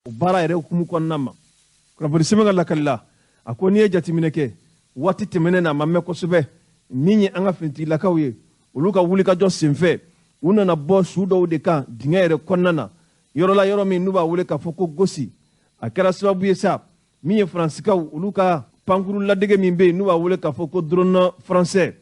O baara yɛrɛ hukumu kɔnɔna ma, kunnafoni sɛbɛn ka lakali la, a ko n'i ye jateminɛ kɛ waati tɛmɛnen na, a ma mɛn kosɛbɛ, min ye an ka finitigilakaw ye, olu ka wulikajɔ senfɛ, u nana bɔ su dɔw de kan dingɛ yɛrɛ kɔnɔna na, yɔrɔ la, yɔrɔ min n'u b'a wele k'a fɔ ko Gosi. A kɛra sababu ye sa, min ye Faransikaw olu ka pankuru ladege min bɛ yen n'u b'a wele k'a fɔ ko drone français,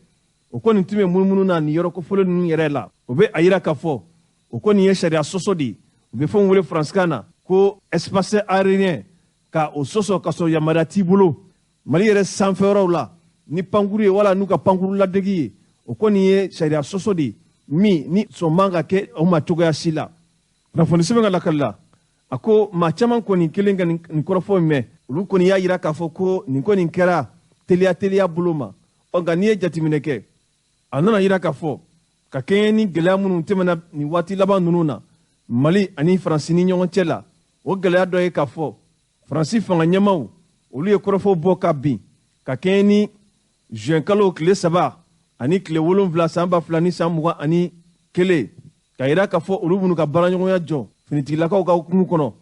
o kɔni tun bɛ munumunu na nin yɔrɔ kofɔlen ninnu yɛrɛ la. O bɛ a yira k'a fɔ o kɔni ye sariya sɔsɔ de ye. U bɛ fɛn wele faransikan na ko espace aérien, ka o sɔsɔ ka sɔrɔ yamaruya t'i bolo Mali yɛrɛ sanfɛyɔrɔw la ni pankuru ye wala n'u ka pankuru ladegi ye. O kɔni ye sariya sɔsɔ de ye min ni sɔn man ka kɛ o ma cogoya si la. Kunnafoni sɛbɛn ka lakali la, a ko maa caman kɔni kelen ka nin kɔrɔfɔ in mɛn, olu kɔni y'a yira k'a fɔ ko nin kɔni kɛra teliya teliya bolo ma. Ɔ nka n'i ye jateminɛ kɛ, a nana yira k'a fɔ ka kɛɲɛ ni gɛlɛya minnu tɛmɛna nin waati laban ninnu na Mali ani Faransi ni ɲɔgɔn cɛ la, o gɛlɛya dɔ ye k'a fɔ Faransi fanga ɲɛmaw olu ye kɔrɔfɔw bɔ ka bin ka kɛɲɛ ni juin kalo tile 3 ani tile 7 san 2021, ka yira k'a fɔ olu minnu ka baaraɲɔgɔnya jɔ finitigilakaw ka hukumu kɔnɔ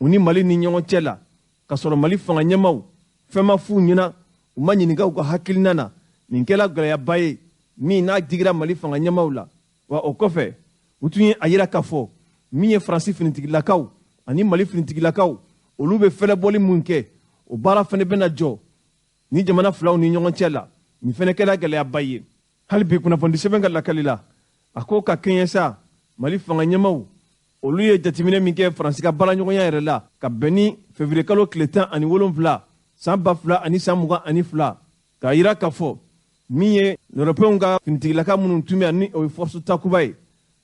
u ni Mali ni ɲɔgɔn cɛ la, ka sɔrɔ Mali fanga ɲɛmaw fɛn ma f'u ɲɛna, u ma ɲininka u ka hakilina na. Nin kɛla gɛlɛyaba ye min n'a digira Mali fanga ɲɛmaw la. Wa o kɔfɛ, u tun ye a yira k'a fɔ min ye Faransi finitigilakaw ani Mali finitigilakaw olu bɛ fɛlɛbɔli mun kɛ, o baara fɛnɛ bɛna jɔ ni jamana filaw ni ɲɔgɔn cɛ la. Nin fɛnɛ kɛla gɛlɛyaba ye. Hali bi, kunnafoni sɛbɛn ka lakali la, a ko ka kɛɲɛ sa Mali fanga ɲɛmaw olu ye jateminɛ min kɛ Faransi ka baaraɲɔgɔnya yɛrɛ la ka bɛn ni février kalo tile 17 san 2022, k'a yira k'a fɔ min ye Européenw ka finitigilaka minnu tun bɛ yan ni o ye force Takuba ye,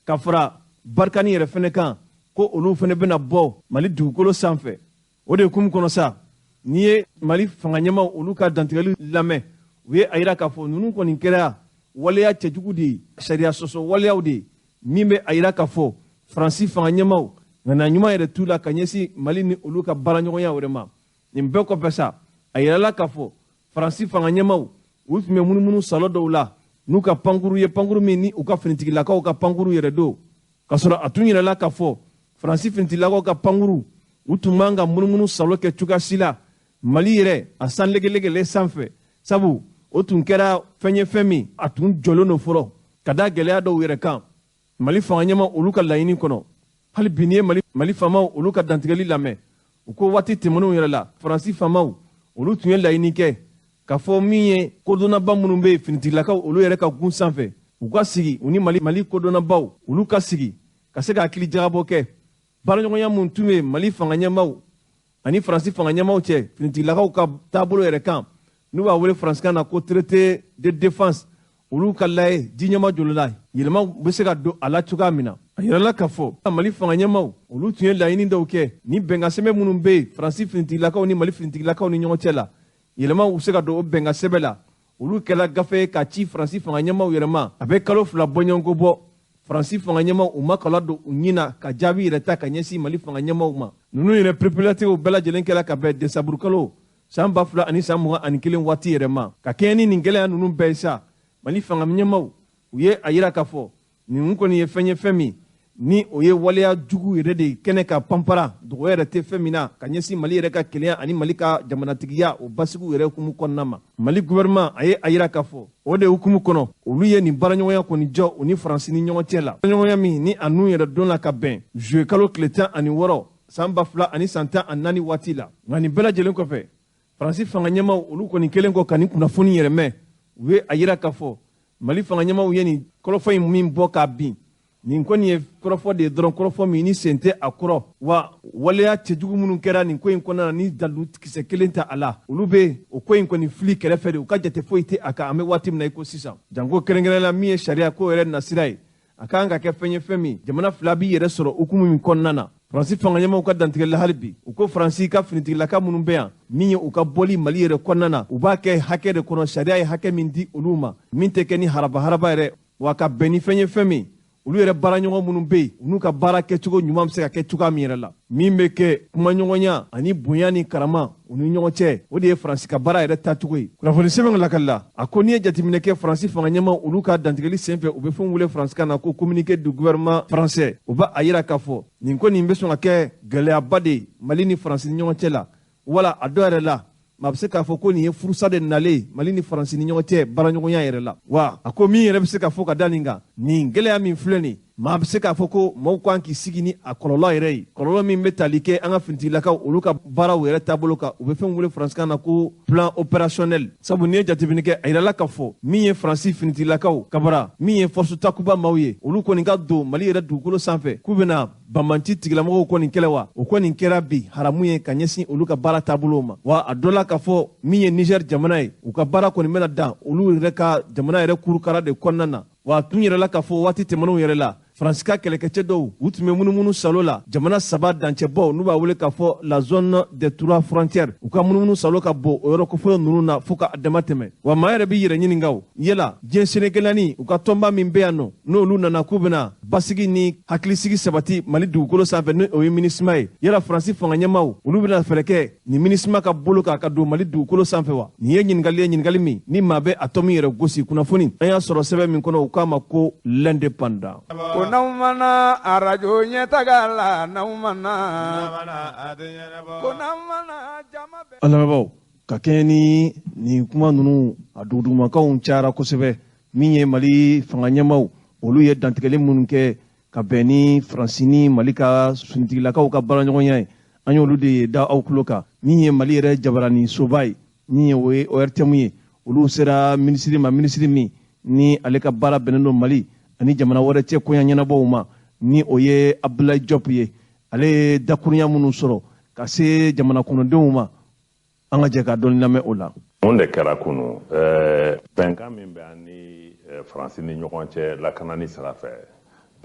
ka fara Barkhane yɛrɛ fɛnɛ kan, ko olu fɛnɛ bɛna bɔ Mali dugukolo sanfɛ. O de hukumu kɔnɔ sa, n'i ye Mali fanga ɲɛmaw olu ka dantigɛli lamɛn, u ye a yira k'a fɔ ninnu kɔni kɛra waleya cɛjugu de ye, sariya sɔsɔ waleyaw de ye, min bɛ a yira k'a fɔ Faransi fanga ɲɛmaw ŋaniya ɲuman yɛrɛ t'u la ka ɲɛsin Mali ni olu ka baaraɲɔgɔnya yɛrɛ ma. Nin bɛɛ kɔfɛ sa, a yirala k'a fɔ Faransi fanga ɲɛmaw u tun bɛ munumunu salon dɔw la n'u ka pankuru ye, pankuru min ni u ka finitigilakaw ka pankuru yɛrɛ don, k'a sɔrɔ a tun yirala k'a fɔ Faransi finitigilakaw ka pankuru u tun man ka munumunu salon kɛ cogoya si la Mali yɛrɛ a san legelegele sanfɛ, sabu o tun kɛra fɛn ye, fɛn min a tun jɔlen don fɔlɔ ka da gɛlɛya dɔw yɛrɛ kan Mali fanga ɲɛma olu ka laɲini kɔnɔ. Hali bi, n'i ye Mali faamaw olu ka dantigɛli lamɛn, u ko waati tɛmɛnenw yɛrɛ la, Faransi faamaw olu tun ye laɲini kɛ k'a fɔ min ye kodɔnnaba minnu bɛ yen finitigilakaw olu yɛrɛ ka gun sanfɛ, u ka sigi u ni Mali kodɔnnabaw olu ka sigi ka se ka hakili jagabɔ kɛ baaraɲɔgɔnya mun tun bɛ Mali fanga ɲɛmaw ani Faransi fanga ɲɛmaw cɛ finitigilakaw ka taabolo yɛrɛ kan, n'u b'a wele faransikan na ko traité de défense, olu ka layɛ ji ɲɛma joli la, yɛlɛmaw bɛ se ka don a la cogoya min na. A yirala k'a fɔ Mali fanga ɲɛmaw olu tun ye laɲini dɔw kɛ ni bɛnkan sɛbɛn minnu bɛ yen Faransi finitigilakaw ni Mali finitigilakaw ni ɲɔgɔn cɛ la, yɛlɛmaw bɛ se ka don o bɛnkan sɛbɛn la. Olu kɛla gafe ye ka ci Faransi fanga ɲɛmaw yɛrɛ ma. A bɛ kalo 2 bɔɲɔgɔnko bɔ, Faransi fanga ɲɛmaw u ma kala don u ɲin na ka jaabi yɛrɛ ta ka ɲɛsin Mali fanga ɲɛmaw ma. Ninnu yɛrɛ pereperelatigɛw bɛɛ lajɛlen kɛla ka bɛn desanburukalo san 2021 waati yɛrɛ ma. Ka kɛɲɛ ni nin gɛlɛya ninnu bɛɛ ye sa, Mali fanga ɲɛmaw u ye a yira k'a fɔ nin kɔni ye fɛn ye, fɛn min ni o ye waleya jugu yɛrɛ de kɛnɛ ka panpara dogo yɛrɛ tɛ fɛn min na ka ɲɛsin Mali yɛrɛ ka kelenya ani Mali ka jamanatigiya o basigiw yɛrɛ hukumu kɔnɔna ma. Mali gouvernement a ye a yira k'a fɔ o de hukumu kɔnɔ, olu ye nin baaraɲɔgɔnya kɔni jɔ u ni Faransi ni ɲɔgɔn cɛ la, ɲɔgɔnya min ni a nun yɛrɛ don la ka bɛn juillet kalo tile 16 san 2014 waati la. Nka nin bɛɛ lajɛlen kɔfɛ, Faransi fanga ɲɛmaw olu kɔni kelen kɔ ka nin kunnafoni yɛrɛ mɛn, u ye a yira k'a fɔ Mali fanga ɲɛmaw ye nin kɔrɔfɔ in min bɔ k'a bin, nin kɔni ye kɔrɔfɔ de ye dɔrɔn, kɔrɔfɔ min ni sen tɛ a kɔrɔ, wa waleya cɛjugu minnu kɛra nin ko in kɔnɔna na ni dalu kisɛ kelen ta a la, olu bɛ o ko in kɔni fili kɛrɛfɛ de, u ka jate foyi tɛ a kan an bɛ waati min na i ko sisan. Janko kɛrɛnkɛrɛn la min ye sariya ko yɛrɛ nasira ye, a kan ka kɛ fɛn ye, fɛn min jamana fila b'i yɛrɛ sɔrɔ hukumu min kɔnɔna na. Faransi fanga ɲɛmaw ka dantigɛli la, hali bi u ko Faransi ka finitigilaka minnu bɛ yan, min ye u ka bɔli Mali yɛrɛ kɔnɔna na, u b'a kɛ hakɛ de kɔnɔ, sariya ye hakɛ min di olu ma, min tɛ kɛ ni haraba haraba yɛrɛ, wa ka bɛn ni fɛn ye, fɛn min Olu yɛrɛ baaraɲɔgɔn minnu bɛ yen, u n'u ka baara kɛcogo ɲuman bɛ se ka kɛ cogoya min yɛrɛ la, min bɛ kɛ kumaɲɔgɔnya ani bonya ni karama u ni ɲɔgɔn cɛ, o de ye Faransi ka baara yɛrɛ taacogo ye. Kunnafoni sɛbɛn lakali la, a ko n'i ye jateminɛ kɛ Faransi fanga ɲɛmaw olu ka dantigɛli senfɛ, u bɛ fɛn wele faransikan na ko communiqué du gouvernement français, o b'a a yira k'a fɔ nin ko nin bɛ sɔn ka kɛ gɛlɛyaba de ye Mali ni Faransi ni ɲɔgɔn cɛ la, wala a dɔw yɛrɛ la, maa bɛ se k'a fɔ ko nin ye furusa de nalen Mali ni Faransi ni ɲɔgɔn cɛ baaraɲɔgɔnya yɛrɛ la. Wa a ko min yɛrɛ bɛ se ka fɔ ka da nin kan, nin gɛlɛya min filɛ nin, maa bɛ se k'a fɔ ko maaw kan k'i sigi ni a kɔlɔlɔ yɛrɛ ye, kɔlɔlɔ min bɛ tali kɛ an ka finitigilakaw olu ka baaraw yɛrɛ taabolo kan, u bɛ fɛn wele faransikan na ko plan opérationnel. Sabu n'i ye jateminɛ kɛ, a yirala k'a fɔ min ye Faransi finitigilakaw kabara, min ye force Takuba maaw ye, olu kɔni ka don Mali yɛrɛ dugukolo sanfɛ k'u bɛna banbanci tigilamɔgɔw kɔni kɛlɛ, wa o kɔni kɛra bi haramu ye ka ɲɛsin olu ka baara taabolow ma. Wa a dɔ la k'a fɔ min ye Niger jamana ye, u ka baara kɔni bɛna dan olu yɛrɛ ka jamana yɛrɛ kurukara de kɔnɔna na. Wa a tun yɛrɛ la k'a fɔ waati tɛmɛnenw yɛrɛ la, Faransi ka kɛlɛkɛcɛ dɔw, u tun bɛ munumunu salo la jamana saba dancɛbaw, n'u b'a wele k'a fɔ la zone des trois frontières, u ka munumunu salo ka bɔ o yɔrɔ kofɔlɔ ninnu na fo ka dama tɛmɛ. Wa maa yɛrɛ b'i yɛrɛ ɲininka o yala diɲɛ seleke u ka tɔnba min bɛ yan nɔ, n'olu nana k'u bɛna basigi ni hakilisigi sabati Mali dugukolo sanfɛ, ni o ye MINUSMA ye, yala Faransi fanga ɲɛmaw olu bɛna fɛɛrɛ kɛ nin MINUSMA ka bolo kan ka don Mali dugukolo sanfɛ wa? Nin ye ɲininkali ye, ɲininkali min ni maa bɛ a tɔ min yɛrɛ gosi. Kunnafoni an y'a sɔrɔ sɛbɛn min kɔnɔ, u k'a ma ko L'Indépendant. Ko n'aw mana arajo ɲɛtaga la, n'aw mana ko n'aw mana jama bɛɛ. An lamɛnbaaw, ka kɛɲɛ ni nin kuma ninnu, a dugudugumakanw cayara kosɛbɛ, min ye Mali fanga ɲɛmaw olu ye dantigɛli minnu kɛ ka bɛn ni Faransi ni Mali ka finitigilakaw ka baaraɲɔgɔnya ye, an y'olu de da aw tulo kan. Min ye Mali yɛrɛ jabarani soba ye, min ye o ye ORTM ye, olu sera minisiri ma, minisiri min ni ale ka baara bɛnnen don Mali ani jamana wɛrɛ cɛ koɲa ɲɛnabɔw ma, ni o ye Abdoulaye Diop ye. Ale ye dakurunya minnu sɔrɔ ka se jamana kɔnɔdenw ma, an ka jɛ ka dɔɔni lamɛn o la. Mun de kɛra kunu? Bɛnkan min bɛ an ni Faransi ni ɲɔgɔn cɛ lakanani sira fɛ,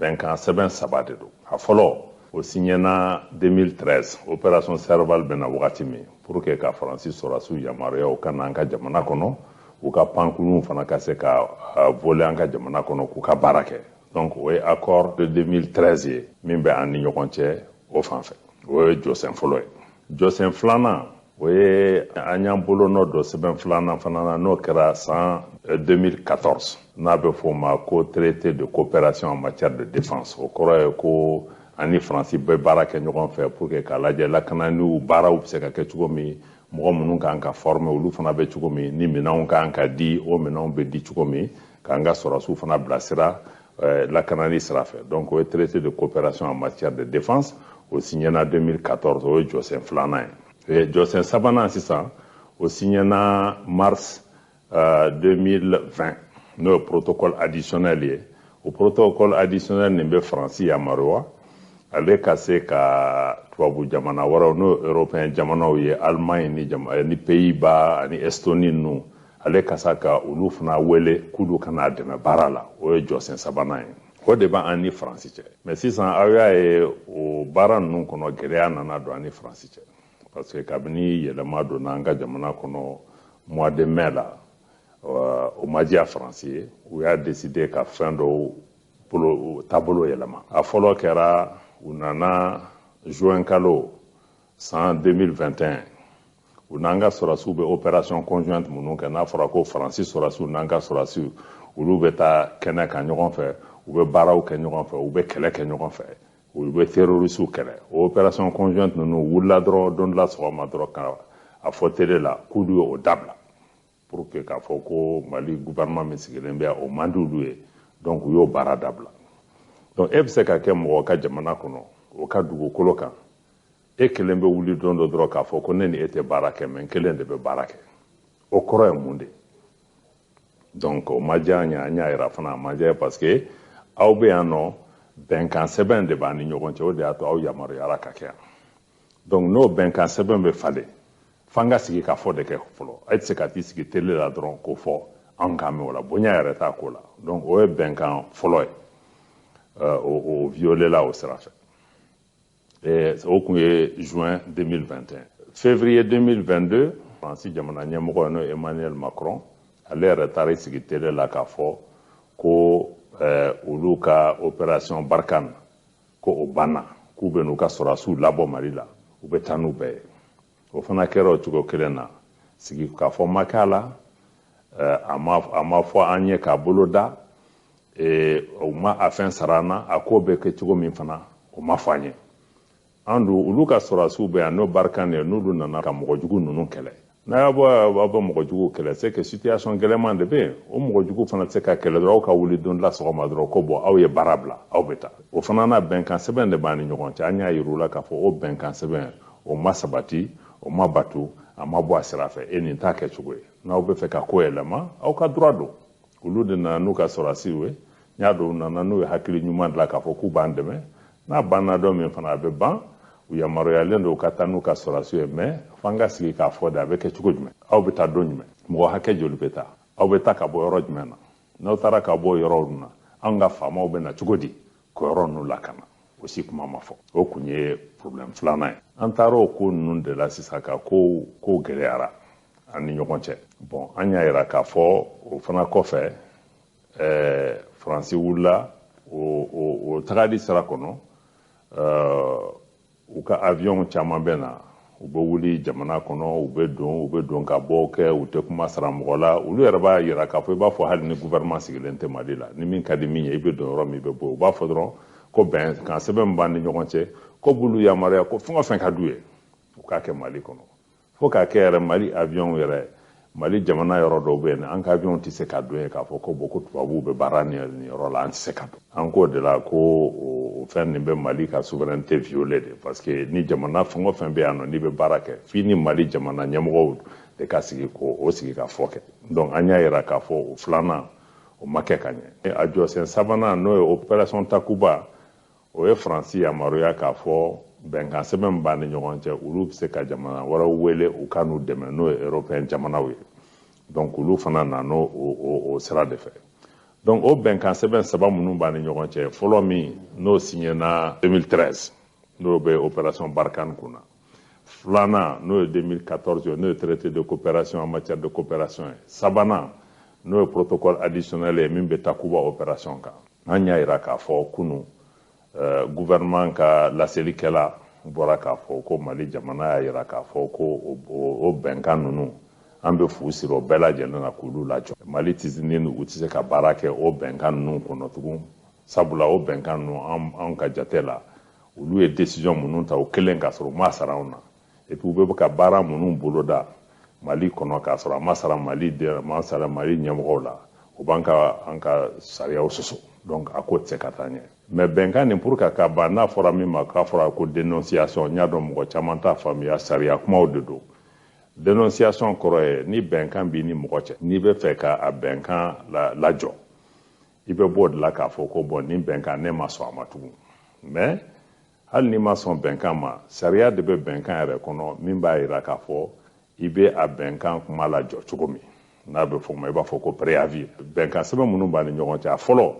bɛnkan sɛbɛn saba de don. A fɔlɔ, o siɲɛna 2013, opération Serval bɛna wagati min, pour que ka Faransi sɔrɔdasiw yamaruya u ka na an ka jamana kɔnɔ, u ka pankurunw fana ka se ka voler an ka jamana kɔnɔ k'u ka baara kɛ. Donc o ye accord de 2013 ye min bɛ an ni ɲɔgɔn cɛ o fan fɛ. O ye jɔsen fɔlɔ ye. Jɔsen filanan, o ye an y'an bolonɔ dɔ sɛbɛn filanan fana na, n'o kɛra san 2014, n'a bɛ fɔ o ma ko traité de coopération en matière de défense. O kɔrɔ ye ko ani Faransi bɛ baara kɛ ɲɔgɔn fɛ pour que k'a lajɛ lakananiw baaraw bɛ se ka kɛ cogo min, mɔgɔ minnu kan ka former olu fana bɛ cogo min, ni minɛnw kan ka di, o minɛnw bɛ di cogo min, k'an ka sɔrɔdasiw fana bilasira lakanani sira fɛ. Donc o ye traité de coopération en matière de défense, o signena 2014, o ye jɔsen filanan ye. Jɔsen sabanan sisan, o signena mars 2020, n'o ye protocole additionnel ye. O protocole additionnel nin bɛ Faransi yamaruya ale ka se ka tubabu jamana wɛrɛw, n'o ye européen jamanaw ye, Allemagne ni Pays-Bas ani Estonie ninnu, ale ka se ka olu fana wele k'olu ka n'a dɛmɛ baara la. O ye jɔsen sabanan ye. O de b'an ni Faransi cɛ. Mais sisan, aw y'a ye, o baara ninnu kɔnɔ, gɛlɛya nana don an ni Faransi cɛ, parce que kabini yɛlɛma donna an ka jamana kɔnɔ mois de mai la, o ma diya Faransi ye. U y'a décider ka fɛn dɔw bolo taabolo yɛlɛma. A fɔlɔ kɛra, u nana juin kalo san 2021, u n'an ka sɔrɔdasiw bɛ opération conjointe minnu kɛ, n'a fɔra ko Faransi sɔrɔdasiw n'an ka sɔrɔdasiw olu bɛ taa kɛnɛ kan ɲɔgɔn fɛ, u bɛ baaraw kɛ ɲɔgɔn fɛ, u bɛ kɛlɛ kɛ ɲɔgɔn fɛ, u bɛ terroristew kɛlɛ, o opération conjointe ninnu wulila dɔrɔn don dɔ la sɔgɔma dɔrɔn ka a fɔ télé la k'olu ye o dabila, pour que k'a fɔ ko Mali gouvernement min sigilen bɛ yan, o man di olu ye. Donc u y'o baara dabila. Donc e bɛ se ka kɛ mɔgɔ ka jamana kɔnɔ, o ka dugukolo kan, e kelen bɛ wuli don dɔ dɔrɔn k'a fɔ ko ne ni e tɛ baara kɛ, mais n kelen de bɛ baara kɛ, o kɔrɔ ye mun de? Donc o ma diya an ye. An y'a yira fana a ma diya, parce que aw bɛ yan nɔ, bɛnkan sɛbɛn de b'an ni ɲɔgɔn cɛ, o de y'a to aw yamaruyara ka kɛ yan. Donc n'o bɛnkan sɛbɛn bɛ falen, f'an ka sigi ka fɔ de kɛ fɔlɔ. E tɛ se ka t'i sigi télé la dɔrɔn k'o fɔ anw k'an mɛn o la, bonya yɛrɛ t'a ko la. Donc o ye bɛnkan fɔlɔ ye, o violé la o sira fɛ. O kun ye juin 2021. Février 2022, Faransi jamana ɲɛmɔgɔ, n'o ye Emmanuel Macron, ale yɛrɛ taara i sigi télé la k'a fɔ ko Olu ka opération Barkhane ko o banna, k'u bɛ n'u ka sɔrɔdasiw labɔ Mali la, u bɛ taa n'u bɛɛ ye. O fana kɛra o cogo kelen na, sigi k'a fɔ ma k'a la, a ma fɔ an ye k'a bolo da, u ma a fɛn sara an na, a ko bɛ kɛ cogo min fana o ma fɔ an ye. An dun, olu ka sɔrɔdasiw bɛ yan n'o Barkhane ye, n'olu nana ka mɔgɔjugu ninnu kɛlɛ, n'a y'a bɔ aw bɛ mɔgɔjugu kɛlɛ, c'est que situation gɛlɛman de bɛ yen. O mɔgɔjugu fana tɛ se ka kɛlɛ dɔrɔn aw ka wuli don la sɔgɔma dɔrɔn ko bon, aw ye baara bila, aw bɛ taa. O fana n'a bɛnkan sɛbɛn de b'an ni ɲɔgɔn cɛ. An y'a yir'u la k'a fɔ o bɛnkan sɛbɛn o ma sabati, o ma batu, a ma bɔ a sira fɛ, e nin t'a kɛcogo ye. N'aw bɛ fɛ ka ko yɛlɛma, aw ka droit don. Olu de nana n'u ka sɔrɔdasiw ye, n y'a dɔn u nana n'u ye hakili ɲuman dilan k'a fɔ k'u b'an dɛmɛ. N'a banna don min fana, a bɛ ban, u yamaruyalen don u ka taa n'u ka sɔrɔdasiw ye, mais f'an ka sigi k'a fɔ de, a bɛ kɛ cogo jumɛn, aw bɛ taa don jumɛn, mɔgɔ hakɛ joli bɛ taa, aw bɛ taa ka bɔ yɔrɔ jumɛn na, n'aw taara ka bɔ yɔrɔ na, anw ka faamaw bɛ na cogo di k'o yɔrɔ ninnu lakana? O si kuma ma fɔ. O kun ye problème filanan ye. An taara o ko ninnu de la sisan ka ko ko gɛlɛyara an ni ɲɔgɔn cɛ. Bon, an y'a yira k'a fɔ o fana kɔfɛ, Faransi wulila o tagali sira kɔnɔ, u ka avion caman bɛ na, u bɛ wuli jamana kɔnɔ, u bɛ don ka bɔ kɛ, u tɛ kuma sara mɔgɔ la. Olu yɛrɛ b'a yira k'a fɔ i b'a fɔ hali ni gouvernement sigilen tɛ Mali la, ni min ka di min ye, i bɛ don yɔrɔ min, i bɛ bɔ. U b'a fɔ dɔrɔn ko bɛnkan sɛbɛn min b'an ni ɲɔgɔn cɛ, ko b'olu yamaruya ko fɛn o fɛn ka d'u ye, u k'a kɛ Mali kɔnɔ, fo k'a kɛ yɛrɛ Mali avion yɛrɛ, Mali jamana yɔrɔ dɔw bɛ yen, an ka avion tɛ se ka don yen, k'a fɔ ko bon, ko tubabuw bɛ baara nin yɔrɔ la, an tɛ se ka don. An k'o de la ko o fɛn nin bɛ Mali ka souveraineté violer de, parce que ni jamana fɛn o fɛn bɛ yan nɔ, n'i bɛ baara kɛ, f'i ni Mali jamana ɲɛmɔgɔw de ka sigi k'o sigi ka fɔ kɛ. Donc an y'a yira k'a fɔ o filanan o ma kɛ ka ɲɛ. A jɔsen sabanan, n'o ye opération Takuba, o ye Faransi yamaruya k'a fɔ bɛnkan sɛbɛn min b'an ni ɲɔgɔn cɛ, olu bɛ se ka jamana wɛrɛw wele u ka n'u dɛmɛ, n'o ye européen jamanaw ye. Donc olu fana nana o sira de fɛ. Donc o bɛnkan sɛbɛn saba minnu b'an ni ɲɔgɔn cɛ, fɔlɔ min n'o signena 2013, n'o bɛ opération Barkhane kunna, filanan n'o ye 2014 ye, n'o ye traité de coopération en matière de coopération ye, sabanan n'o ye protocole additionnel ye min bɛ Takuba opération kan. An y'a yira k'a fɔ kunun, gouvernement ka laselikɛla bɔra k'a fɔ ko Mali jamana y'a yira k'a fɔ ko o bɛnkan ninnu, an bɛ fu siri o bɛɛ lajɛlen na k'olu lajɔ. Mali tɛ ni u tɛ se ka baara kɛ o bɛnkan ninnu kɔnɔ tugun, sabula o bɛnkan ninnu, an ka jate la, olu ye décision minnu ta o kelen k'a sɔrɔ u ma sara anw na, et puis u bɛ ka baara minnu boloda Mali kɔnɔ k'a sɔrɔ a ma sara Mali den, a ma sara Mali ɲɛmɔgɔw la, o b'an ka an ka sariyaw sɔsɔ. Donc a ko tɛ se ka taa ɲɛ. Mais bɛnkan nin, pour que ka ban, n'a fɔra min ma k'a fɔra ko dénonciation, n y'a dɔn mɔgɔ caman t'a faamuya, sariya kumaw de don. Dénonciation kɔrɔ ye ni bɛnkan b'i ni mɔgɔ cɛ, n'i bɛ fɛ ka a bɛnkan lajɔ, i bɛ bɔ o de la k'a fɔ ko bon, nin bɛnkan, ne ma sɔn a ma tugun. Mais hali n'i ma sɔn bɛnkan ma, sariya de bɛ bɛnkan yɛrɛ kɔnɔ min b'a jira k'a fɔ i bɛ a bɛnkan kuma lajɔ cogo min, n'a bɛ fɔ o ma i b'a fɔ ko préavis. Bɛnkan sɛbɛn minnu b'a ni ɲɔgɔn cɛ, a fɔlɔ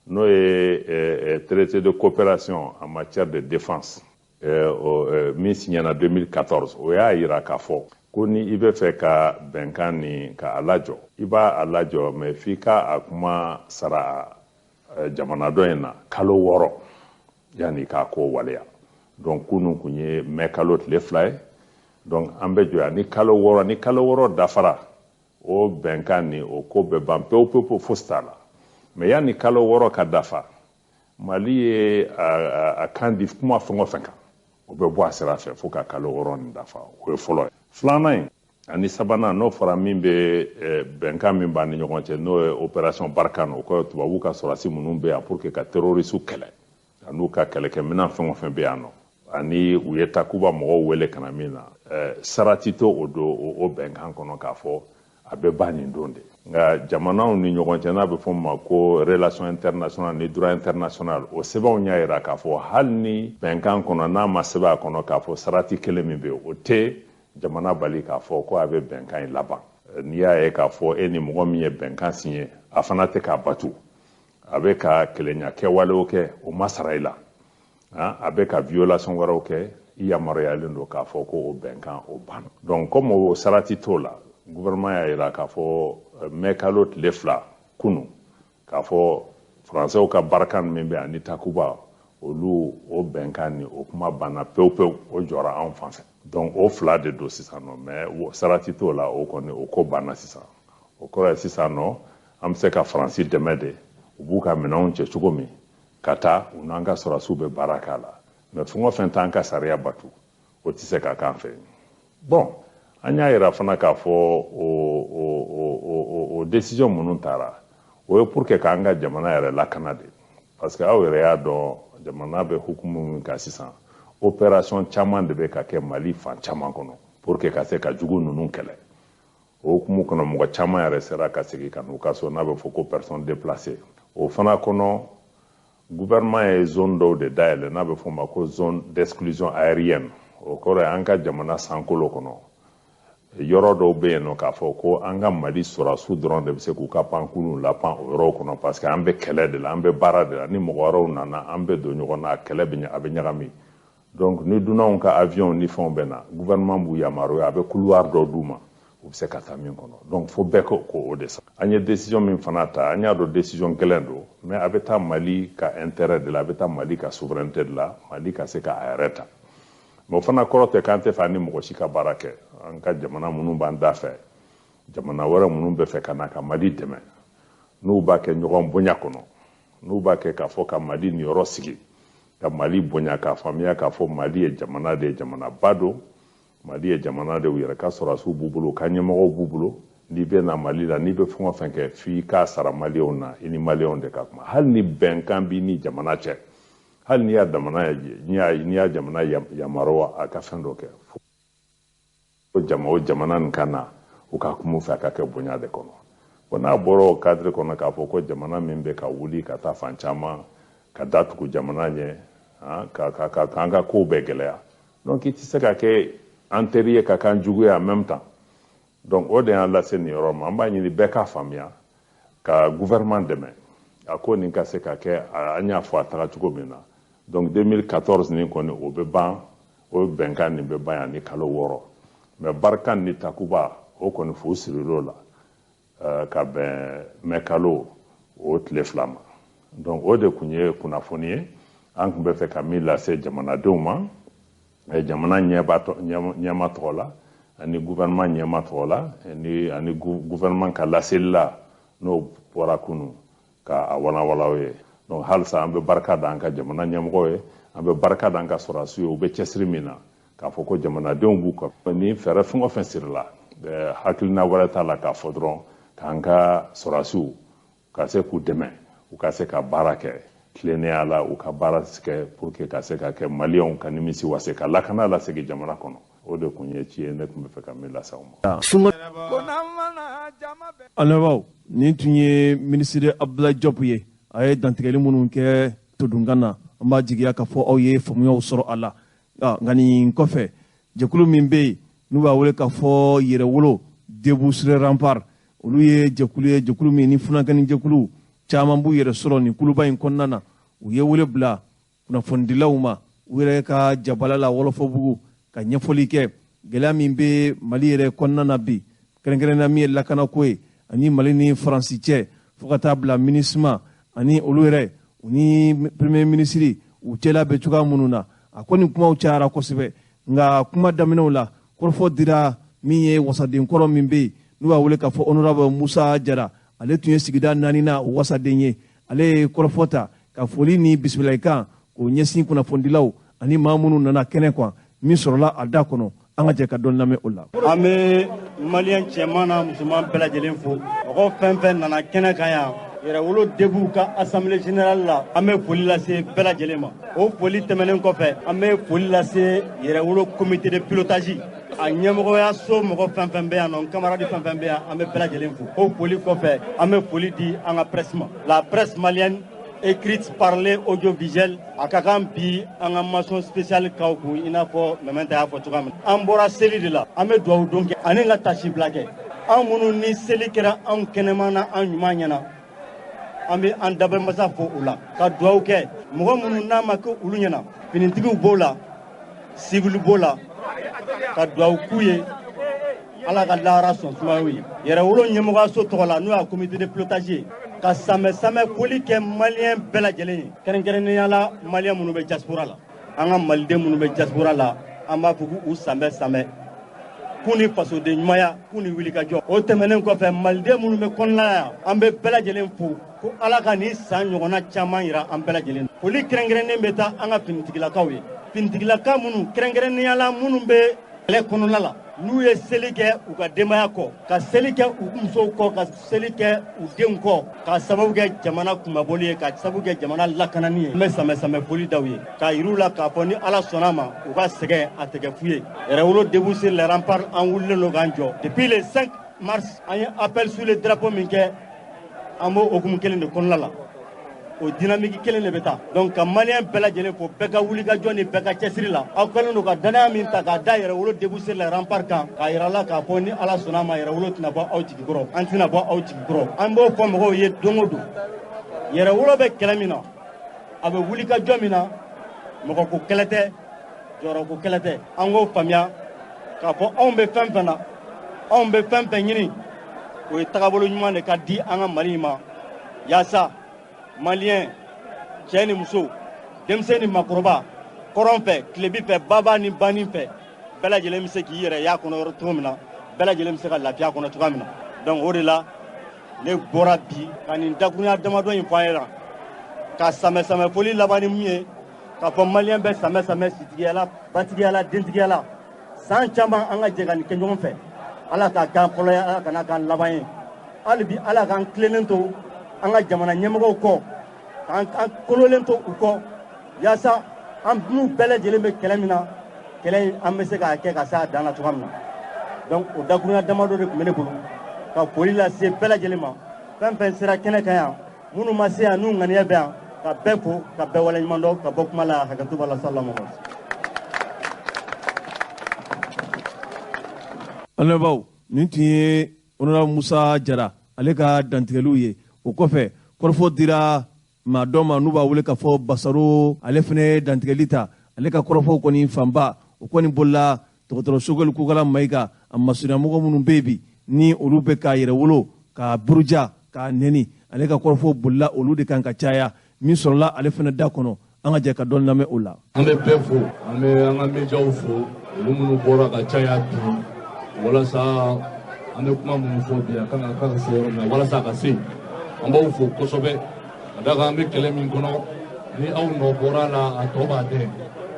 n'o ye traité de coopération en matière de défense min signena 2014, o y'a yira k'a fɔ ko ni i bɛ fɛ ka bɛnkan nin ka a lajɔ, i b'a a lajɔ, mais f'i ka a kuma sara jamana dɔ in na kalo 6 yanni k'a ko waleya. Donc kunun kun ye mɛ kalo tile 2 ye. Donc an bɛ jɔ yan ni kalo 6, ni kalo 6 dafara, o bɛnkan nin, o ko bɛ ban pewu pewu pewu, fosi t'a la. Mais yanni kalo 6 ka dafa, Mali ye a kan di kuma fɛn o fɛn kan, o bɛ bɔ a sira fɛ fo ka kalo 6 nin dafa. O ye fɔlɔ ye. Filanan in ani sabanan, n'o fɔra min bɛ bɛnkan min b'an ni ɲɔgɔn cɛ, n'o ye opération Barkhane, o kɔrɔ tubabuw ka sɔrɔdasi minnu bɛ yan pour que ka terroristes kɛlɛ an'u ka kɛlɛkɛminɛn fɛn o fɛn bɛ yan nɔ, ani u ye Takuba mɔgɔw wele ka na min na, sarati t'o o don o bɛnkan kɔnɔ k'a fɔ a bɛ ban nin don de. Nka jamanaw ni ɲɔgɔn cɛ, n'a bɛ fɔ o ma ko relation internationale ni droit international, o sɛbɛnw y'a jira k'a fɔ hali ni bɛnkan kɔnɔ n'a ma sɛbɛn a kɔnɔ k'a fɔ sarati kelen min bɛ yen, o tɛ jamana bali k'a fɔ ko a bɛ bɛnkan in laban. N'i y'a ye k'a fɔ e ni mɔgɔ min ye bɛnkan signé, a fana tɛ k'a batu, a bɛ ka kelenya kɛwalew kɛ, o ma sara i la, a bɛ ka violation wɛrɛw kɛ, i yamaruyalen don k'a fɔ ko o bɛnkan o banna. Donc comme o sarati t'o la, gouvernement y'a jira k'a fɔ mɛ kalo tile 2 kunun, k'a fɔ Français ka Barkhane min bɛ ani Takuba, olu o bɛnkan ni o kuma banna pewu pewu, o jɔra anw fan fɛ. Donc o fila de don sisan nɔ, mais sarati t'o la, o kɔni o ko banna sisan. O kɔrɔ ye sisan nɔ an bɛ se ka Faransi dɛmɛ de, u b'u ka minɛnw cɛ cogo min ka taa, u n'an ka sɔrɔdasiw bɛ baara k'a la. Mais fɛn o fɛn t'an ka sariya batu, o tɛ se ka k'an fɛ yen. Bon, an y'a yira fana k'a fɔ o décision minnu taara, o ye pour que k'an ka jamana yɛrɛ lakana de, parce que aw yɛrɛ y'a dɔn jamana bɛ hukumu min kan sisan, opération caman de bɛ ka kɛ Mali fan caman kɔnɔ pour que ka se ka jugu ninnu kɛlɛ. O hukumu kɔnɔ, mɔgɔ caman yɛrɛ sera ka segin ka n'u ka so, n'a bɛ fɔ ko personne déplacée. O fana kɔnɔ, gouvernement ye zone dɔw de dayɛlɛ, n'a bɛ fɔ o ma ko zone d'exclusion aérienne. O kɔrɔ ye an ka jamana sankolo kɔnɔ, yɔrɔ dɔw bɛ yen nɔ k'a fɔ ko an ka Mali sɔrɔdasiw dɔrɔn de bɛ se k'u ka pankuluw lapan o yɔrɔw kɔnɔ, parce que an bɛ kɛlɛ de la, an bɛ baara de la. Ni mɔgɔ wɛrɛw nana, an bɛ don ɲɔgɔn na, a kɛlɛ bɛ, a bɛ ɲagami. Donc ni dunanw ka avion ni fɛnw bɛ na, gouvernement b'u yamaruya, a bɛ couloir dɔ d'u ma, u bɛ se ka taa min kɔnɔ. Donc fo bɛɛ ko o de sa. An ye décision min fana ta, an y'a dɔn décision gɛlɛn don, mais a bɛ taa Mali ka intérêt de la, a bɛ taa Mali ka souveraineté de la, Mali ka se ka a yɛrɛ ta. Mais o fana kɔrɔ tɛ k'an tɛ fɛ an ni mɔgɔ si ka baara kɛ. An ka jamana minnu b'an da fɛ, jamana wɛrɛ minnu bɛ fɛ ka na ka Mali dɛmɛ, n'u b'a kɛ ɲɔgɔn bonya kɔnɔ, n'u b'a kɛ k'a fɔ ka Mali niyɔrɔ sigi, ka Mali bonya, k'a faamuya k'a fɔ Mali ye jamana de ye, jamanaba don, Mali ye jamana de, u yɛrɛ ka sɔrɔdasiw b'u bolo, u ka ɲɛmɔgɔw b'u bolo. N'i bɛ na Mali la, n'i bɛ fɛn o fɛn kɛ, f'i k'a sara maliyɛnw na, i ni maliyɛnw de ka kuma. Hali ni bɛnkan b'i ni jamana cɛ, hali n'i y'a jamana, n'i y'a jamana yamaruya a ka fɛn dɔ kɛ, fo jama o jamana nin ka na u ka kuma u fɛ, a ka kɛ bonya de kɔnɔ. Bon, n'a bɔra o cadre kɔnɔ k'a fɔ ko jamana min bɛ ka wuli ka taa fan caman ka da tugu jamana ɲɛ, ka ka ka k'an ka kow bɛɛ gɛlɛya, donc i tɛ se ka kɛ an teri ye ka k'an jugu ye en même temps. Donc o de y'an lase nin yɔrɔ ma. An b'a ɲini bɛɛ k'a faamuya ka gouvernement dɛmɛ a ko nin ka se ka kɛ an y'a fɔ a taga cogo min na. Donc 2014 nin kɔni, o bɛ ban, o bɛnkan nin bɛ ban yan ni kalo 6. Mais Barkhane ni Takuba, o kɔni fu siril'o la ka bɛn mɛ kalo o tile 2 ma. Donc o de tun ye kunnafoni ye an tun bɛ fɛ ka min lase jamanadenw ma, jamana ɲɛma tɔgɔ la ani gouvernement ɲɛma tɔgɔ la, ani gouvernement ka laseli la n'o bɔra kunun ka a walawala aw ye. Donc halisa an bɛ barika da an ka jamana ɲɛmɔgɔw ye, an bɛ barika da an ka sɔrɔdasiw ye, u bɛ cɛsiri min na k'a fɔ ko jamanadenw b'u kɔ. Ni fɛɛrɛ fɛn o fɛn sirila, hakilina wɛrɛ t'a la k'a fɔ dɔrɔn k'an ka sɔrɔdasiw ka se k'u dɛmɛ, u ka se ka baara kɛ tilennenya la, u ka baara kɛ pour que ka se ka kɛ maliyɛnw ka nimisi wase, ka lakana lasegin jamana kɔnɔ. O de tun ye ci ye ne tun bɛ fɛ ka min lase aw ma. An nin tun ye minisiri Abdoulaye Diop ye, a ye dantigɛli minnu kɛ todunkan na, an b'a jigiya k'a fɔ aw ye faamuyaw sɔrɔ a la. Nka nin kɔfɛ, jɛkulu min bɛ yen n'u b'a wele k'a fɔ Yɛrɛwolo Debout sur les Remparts, olu ye jɛkulu ye, jɛkulu min ni funankɛni jɛkulu caman b'u yɛrɛ sɔrɔ nin kuluba in kɔnɔna na. U ye wele bila kunnafonidilaw ma u yɛrɛ ka jabala la Wɔlɔfɔbugu, ka ɲɛfɔli kɛ gɛlɛya min bɛ Mali yɛrɛ kɔnɔna na bi, kɛrɛnkɛrɛnnenya min ye lakanako ye ani Mali ni Faransi cɛ, fo ka taa bila MINUSMA ani olu yɛrɛ u ni premier ministre u cɛla bɛ cogoya minnu na. A ko nin kumaw cayara kosɛbɛ, nka kuma daminɛw la, kɔrɔfɔ dira min ye wasaden kɔrɔ min bɛ yen n'u b'a wele k'a fɔ honorable Musa Jara, ale tun ye sigida naaninan o wasaden ye. Ale ye kɔrɔfɔ ta ka foli ni bisimilayikan k'o ɲɛsin kunnafonidilaw ani maa minnu nana kɛnɛ kan. Min sɔrɔla a da kɔnɔ, an ka jɛ ka dɔɔni lamɛn o la. An bɛ maliyɛn cɛman n'a musoman bɛɛ lajɛlen fo, mɔgɔ fɛn fɛn nana kɛnɛ kan yan, Yɛrɛwolo Debout ka assemblée générale la. An bɛ foli lase bɛɛ lajɛlen ma. O foli tɛmɛnen kɔfɛ, an bɛ foli lase Yɛrɛwolo comité de pilotage a ɲɛmɔgɔyaso mɔgɔ fɛn fɛn bɛ yan nɔ, camarade fɛn fɛn bɛ yan, an bɛ bɛɛ lajɛlen fo. O foli kɔfɛ, an bɛ foli di an ka presse ma, la presse malienne, écrite, parlée, audiovisuelle. A ka kan bi an ka mention spéciale k'aw kun, i n'a fɔ Mɛmɛnta y'a fɔ cogoya min na. An bɔra seli de la, an bɛ dugawu don kɛ ani ka tasibila kɛ. An minnu ni seli kɛra anw kɛnɛma na, an ɲuman ɲɛna, an bɛ an dabɛmasa fo o la, ka dugawu kɛ mɔgɔ minnu n'a ma kɛ olu ɲɛna, finitigiw b'o la, civil b'o la, ka dugawu k'u ye, Ala ka lahara sɔn sumaya ye. Yɛrɛwolo ɲɛmɔgɔyaso tɔgɔ la, n'o y'a comité de pilotage ye. Ka sanbɛ foli kɛ maliyɛn bɛɛ lajɛlen ye, kɛrɛnkɛrɛnnenya la maliyɛn minnu bɛ diaspora la. An ka maliden minnu bɛ diaspora la, an b'a fɔ k'u sanbɛ k'u ni fasoden ɲumanya, k'u ni wulikajɔ. O tɛmɛnen kɔfɛ, maliden minnu bɛ kɔnɔna yan, an bɛ bɛɛ lajɛlen fo ko Ala ka nin san ɲɔgɔnna caman yira an bɛɛ lajɛlen. Foli kɛrɛnkɛrɛnnen bɛ taa an ka finitigilakaw ye, finitigilaka minnu kɛrɛnkɛrɛnnenya la minnu bɛ kɛlɛ kɔnɔna la, n'u ye seli kɛ u ka denbaya kɔ, ka seli kɛ u musow kɔ, ka seli kɛ u denw kɔ, ka sababu kɛ jamana kunmabɔli ye, ka sababu kɛ jamana lakanani ye. An bɛ sanbɛ foli d'aw ye k'a yir'u la k'a fɔ ni Ala sɔnna ma, u ka sɛgɛn a tɛ kɛ fu ye. Yɛrɛwolo debout sur les remparts, an wulilen don k'an jɔ depuis le 5 mars. An ye appel sous le drapeau min kɛ, an b'o hokumu kelen de kɔnɔna la, o dynamique kelen de bɛ taa. Donc ka maliyɛn bɛɛ lajɛlen fo, bɛɛ ka wulikajɔ ni bɛɛ ka cɛsiri la. Aw kɛlen don ka danaya min ta k'a da Yɛrɛwolo debout sur les remparts kan, k'a yira la k'a fɔ ni Ala sɔnna ma, Yɛrɛwolo tɛna bɔ aw jigi kɔrɔ, an tɛna bɔ aw jigi kɔrɔ. An b'o fɔ mɔgɔw ye don o don, Yɛrɛwolo bɛ kɛlɛ min na, a bɛ wulikajɔ min na, mɔgɔ ko kɛlɛ tɛ, jɔyɔrɔ ko kɛlɛ tɛ. An k'o faamuya k'a fɔ anw bɛ fɛn fɛn na, anw bɛ fɛn fɛn ɲini, o ye tagabolo ɲuman de ka di an ka Mali in ma, yaasa maliyɛn cɛ ni muso, denmisɛn ni makɔrɔba, kɔrɔn fɛ, tilebi fɛ, baba ni banin fɛ, bɛɛ lajɛlen bɛ se k'i yɛrɛ y'a kɔnɔ yɔrɔ cogo min na, bɛɛ lajɛlen bɛ se ka lafiya kɔnɔ cogoya min na. Donc o de la ne bɔra bi ka nin dakurunya damadɔ in fɔ an ɲɛna, ka sanbɛ foli laban ni mun ye, k'a fɔ maliyɛn bɛ sanbɛ sitigiya la, batigiya la, dentigiya la. San caman an ka jɛ ka nin kɛ ɲɔgɔn fɛ. Ala k'a k'an fɔlɔ ye, Ala kana k'an laban ye. Hali bi Ala k'an tilennen to an ka jamana ɲɛmɔgɔw kɔ, k'an kololen to u kɔ, yaasa an n'u bɛɛ lajɛlen bɛ kɛlɛ min na, kɛlɛ in an bɛ se k'a kɛ ka se a dan na cogoya min na. Donc o dakurunya damadɔ de tun bɛ ne bolo ka foli lase bɛɛ lajɛlen ma. Fɛn fɛn sera kɛnɛ kan yan, minnu ma se yan n'u ŋaniya bɛ yan, ka bɛɛ fo, ka bɛɛ waleɲuman dɔn, ka bɔ kuma la. Hakɛto b'a la. Salamu. An lamɛnbaaw, nin tun ye honorable Musa Jara ale ka dantigɛliw ye. O kɔfɛ, kɔrɔfɔ dira maa dɔ ma n'u b'a wele k'a fɔ Basaro. Ale fana ye dantigɛli ta. Ale ka kɔrɔfɔw kɔni fanba, o kɔni bolila dɔgɔtɔrɔ Sogɛli Kokala Mayiga a masurunnamɔgɔ minnu bɛ yen bi, ni olu bɛ k'a yɛrɛ wolo k'a buruja k'a nɛni, ale ka kɔrɔfɔw bolila olu de kan ka caya. Min sɔrɔla ale fana da kɔnɔ, an ka jɛ ka dɔɔni lamɛn o la. An bɛ bɛɛ fo, an bɛ an ka médiaw fo, olu minnu bɔra ka caya bi walasa an bɛ kuma minnu fɔ bi, a kan ka se yɔrɔ min na, walasa a ka se. An b'aw fo kosɛbɛ, ka d'a kan an bɛ kɛlɛ min kɔnɔ, ni aw nɔ bɔra a la, a tɔ b'a dɛn.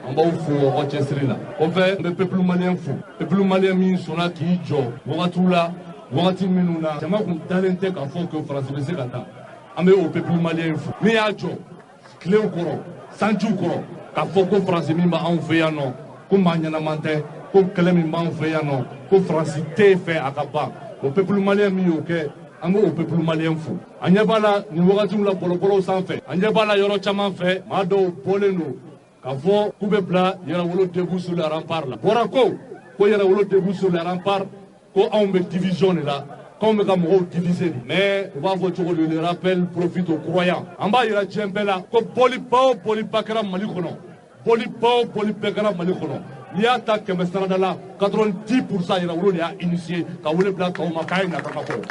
An b'aw fo aw cɛsiri la. Kɔfɛ, n bɛ peuple malien fo, peuple malien min sɔnna k'i jɔ wagatiw la, wagati minnu na jama kun dalen tɛ k'a fɔ ko Faransi bɛ se ka taa. An bɛ o peuple malien fo min y'a jɔ tilew kɔrɔ, sanjiw kɔrɔ, k'a fɔ ko Faransi min b'anw fɛ yan nɔ, ko maa ɲɛnaman tɛ, ko kɛlɛ min b'anw fɛ yan nɔ, ko Faransi tɛ fɛ a ka ban. O peuple malien min y'o kɛ, an b'o peuple malien fo. An ɲɛ b'a la nin wagatiw la bɔlɔbɔlɔw sanfɛ, an ɲɛ b'a la yɔrɔ caman fɛ, maa dɔw bɔlen don k'a fɔ k'u bɛ bila Yɛrɛwolo debout sur les remparts la. Bɔra ko Yɛrɛwolo debout sur les remparts, ko anw bɛ division de la, k'anw bɛ ka mɔgɔw diviser de. Mais u b'a fɔ cogo di, le rappel profite aux croyants. An b'a yira diɲɛ bɛɛ la ko bɔliba o bɔliba kɛra Mali kɔnɔ, bɔliba o bɔli bɛɛ kɛra Mali kɔnɔ, n'i y'a ta 100 sarada la, 90 %, Yɛrɛwolo de y'a initié ka wele bila tɔw ma k'a ye na ka bɔ.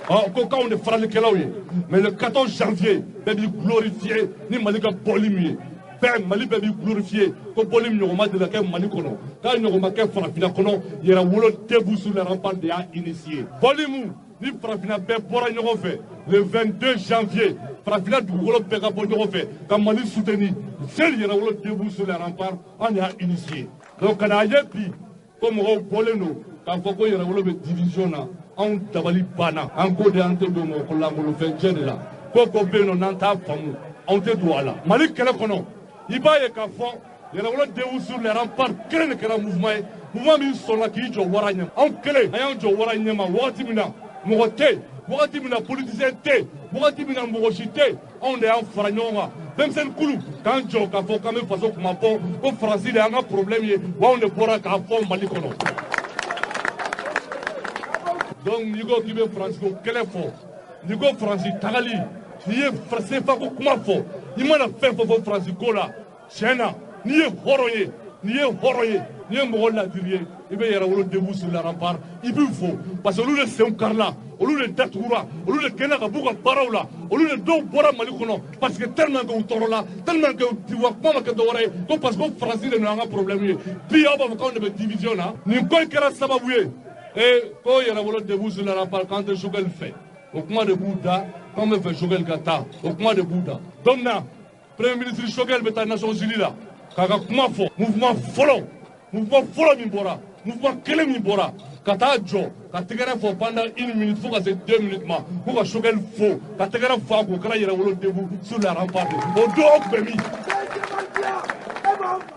Ɔ ko k'anw de faralikɛlaw ye. Mais le 14 janvier, bɛɛ b'i glorifier ni Mali ka bɔli min ye. Bɛɛ, Mali bɛɛ b'i glorifier ko bɔli min ɲɔgɔn ma deli ka kɛ Mali kɔnɔ, k'a ɲɔgɔn ma kɛ farafinna kɔnɔ, Yɛrɛwolo debout sur les remparts de y'a initié. Bɔli mun ni farafinna bɛɛ bɔra ɲɔgɔn fɛ le 22 janvier, farafinna dugukolo bɛɛ ka bɔ ɲɔgɔn fɛ ka Mali soutenir, seul Yɛrɛwolo debout sur les remparts, an de y'a initié. Donc ka n'a ye bi ko mɔgɔw bɔlen don k'a fɔ ko Yɛrɛwolo bɛ division na, anw dabali banna. An ko de, an tɛ don mɔgɔ lankolonfɛn jɛ de la. Ko ko bɛ yen nɔ n'an t'a faamu, anw tɛ don a la. Mali kɛlɛ kɔnɔ, i b'a ye k'a fɔ Yɛrɛwolo debout sur les remparts kelen de kɛra mouvement ye, mouvement min sɔnna k'i jɔ wara ɲɛ. Anw kelen, an y'an jɔ wara ɲɛma wagati min na mɔgɔ tɛ yen, wagati min na politicien tɛ yen, wagati min na mɔgɔ si tɛ yen, anw de y'an fara ɲɔgɔn kan, denmisɛnnin kulu, k'an jɔ k'a fɔ k'an bɛ faso kuma bɔ, ko Faransi de y'an ka problème ye, wa anw de bɔra k'a fɔ Mali kɔnɔ. Donc n'i ko k'i bɛ Faransi ko kɛlɛ fɔ, n'i ko Faransi tagali, n'i ye CFA ko kuma fɔ, i mana fɛn fɔ Faransi ko la, tiɲɛ na, n'i ye hɔrɔn ye, N'i ye hɔrɔn ye, n'i ye mɔgɔ ladiri ye, i bɛ Yɛrɛwolo Debout sur la rempart, i b'u fo parce que olu de senw karila, olu de datugura, olu de gɛnna ka b'u ka baaraw la, olu de dɔw bɔra Mali kɔnɔ parce que tellement que u tɔɔrɔla, tellement que wa kuma ma kɛ dɔwɛrɛ ye ko parce que Faransi de nana an ka problème ye. Bi aw b'a fɔ k'anw de bɛ division na. Nin ko in kɛra sababu ye ko Yɛrɛwolo Debout sur la rempart k'an tɛ Choguel fɛ, o kuma de b'u da, k'anw bɛ fɛ Choguel ka taa, o kuma de b'u da. Don min na Premier ministre Choguel bɛ taa Nations Unies la k'a ka kuma fɔ, mouvement fɔlɔ min bɔra, mouvement kelen min bɔra ka taa jɔ ka tɛgɛrɛ fɔ pendant 1 minute fo ka se 2 minutes ma k'u ka Choguel fo ka tɛgɛrɛ fɔ a kun, o kɛra Yɛrɛwolo Debout sur la rempart. O don o tun bɛ min?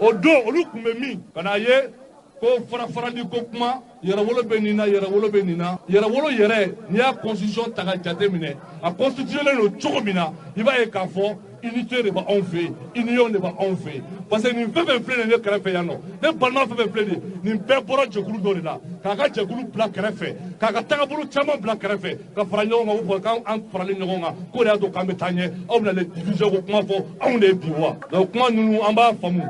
O don olu tun bɛ min? Ka n'a ye ko fara-farali ko kuma, Yɛrɛwolo bɛ nin na, Yɛrɛwolo bɛ nin na. Yɛrɛwolo yɛrɛ, n'i y'a constitution ta ka jate minɛ, a constitutionnel don cogo min na, i b'a ye k'a fɔ unité de b'anw fɛ yen, union de b'anw fɛ yen. Parce que nin fɛn fɛn filɛ nin ye ne kɛrɛfɛ yan nɔ, ne balima fɛn fɛn filɛ nin ye, nin bɛɛ bɔra jɛkulu dɔ de la, k'a ka jɛkulu bila kɛrɛfɛ, k'a ka tagabolo caman bila kɛrɛfɛ, ka fara ɲɔgɔn kan, u fɔ k'an faralen ɲɔgɔn kan, k'o de y'a to k'an bɛ taa ɲɛ. Aw bɛna le division ko kuma fɔ anw de ye bi wa. Donc kuma ninnu an b'a faamu,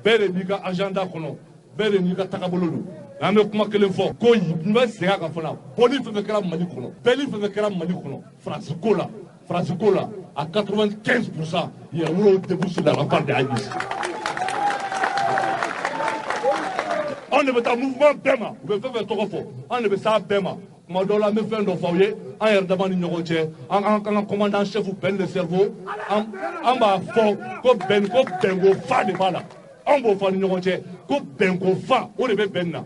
bɛɛ de b'i ka agenda kɔnɔ, bɛɛ de n'i ka tagabolo don. An bɛ kuma kelen fɔ ko n bɛ segin a kan fana, bɔli fɛn fɛn kɛra Mali kɔnɔ, bɛɛli fɛn fɛn kɛra Mali kɔnɔ, Faransi ko la, Faransi ko la, à 95% Yɛrɛwolo Debout sur la rempart de y'a ɲɛsin. Anw de bɛ taa mouvement bɛɛ ma, u bɛ fɛn fɛn tɔgɔ fɔ, anw de bɛ s'a bɛɛ ma. Kuma dɔw la an bɛ fɛn dɔ fɔ aw ye, an yɛrɛ dama ni ɲɔgɔn cɛ, an ka commandant chef Ben le cerveau, an b'a fɔ ko bɛn ko bɛnko fa de b'a la. Anw b'o fɔ ni ɲɔgɔn cɛ ko bɛnko fa o de bɛ bɛn na.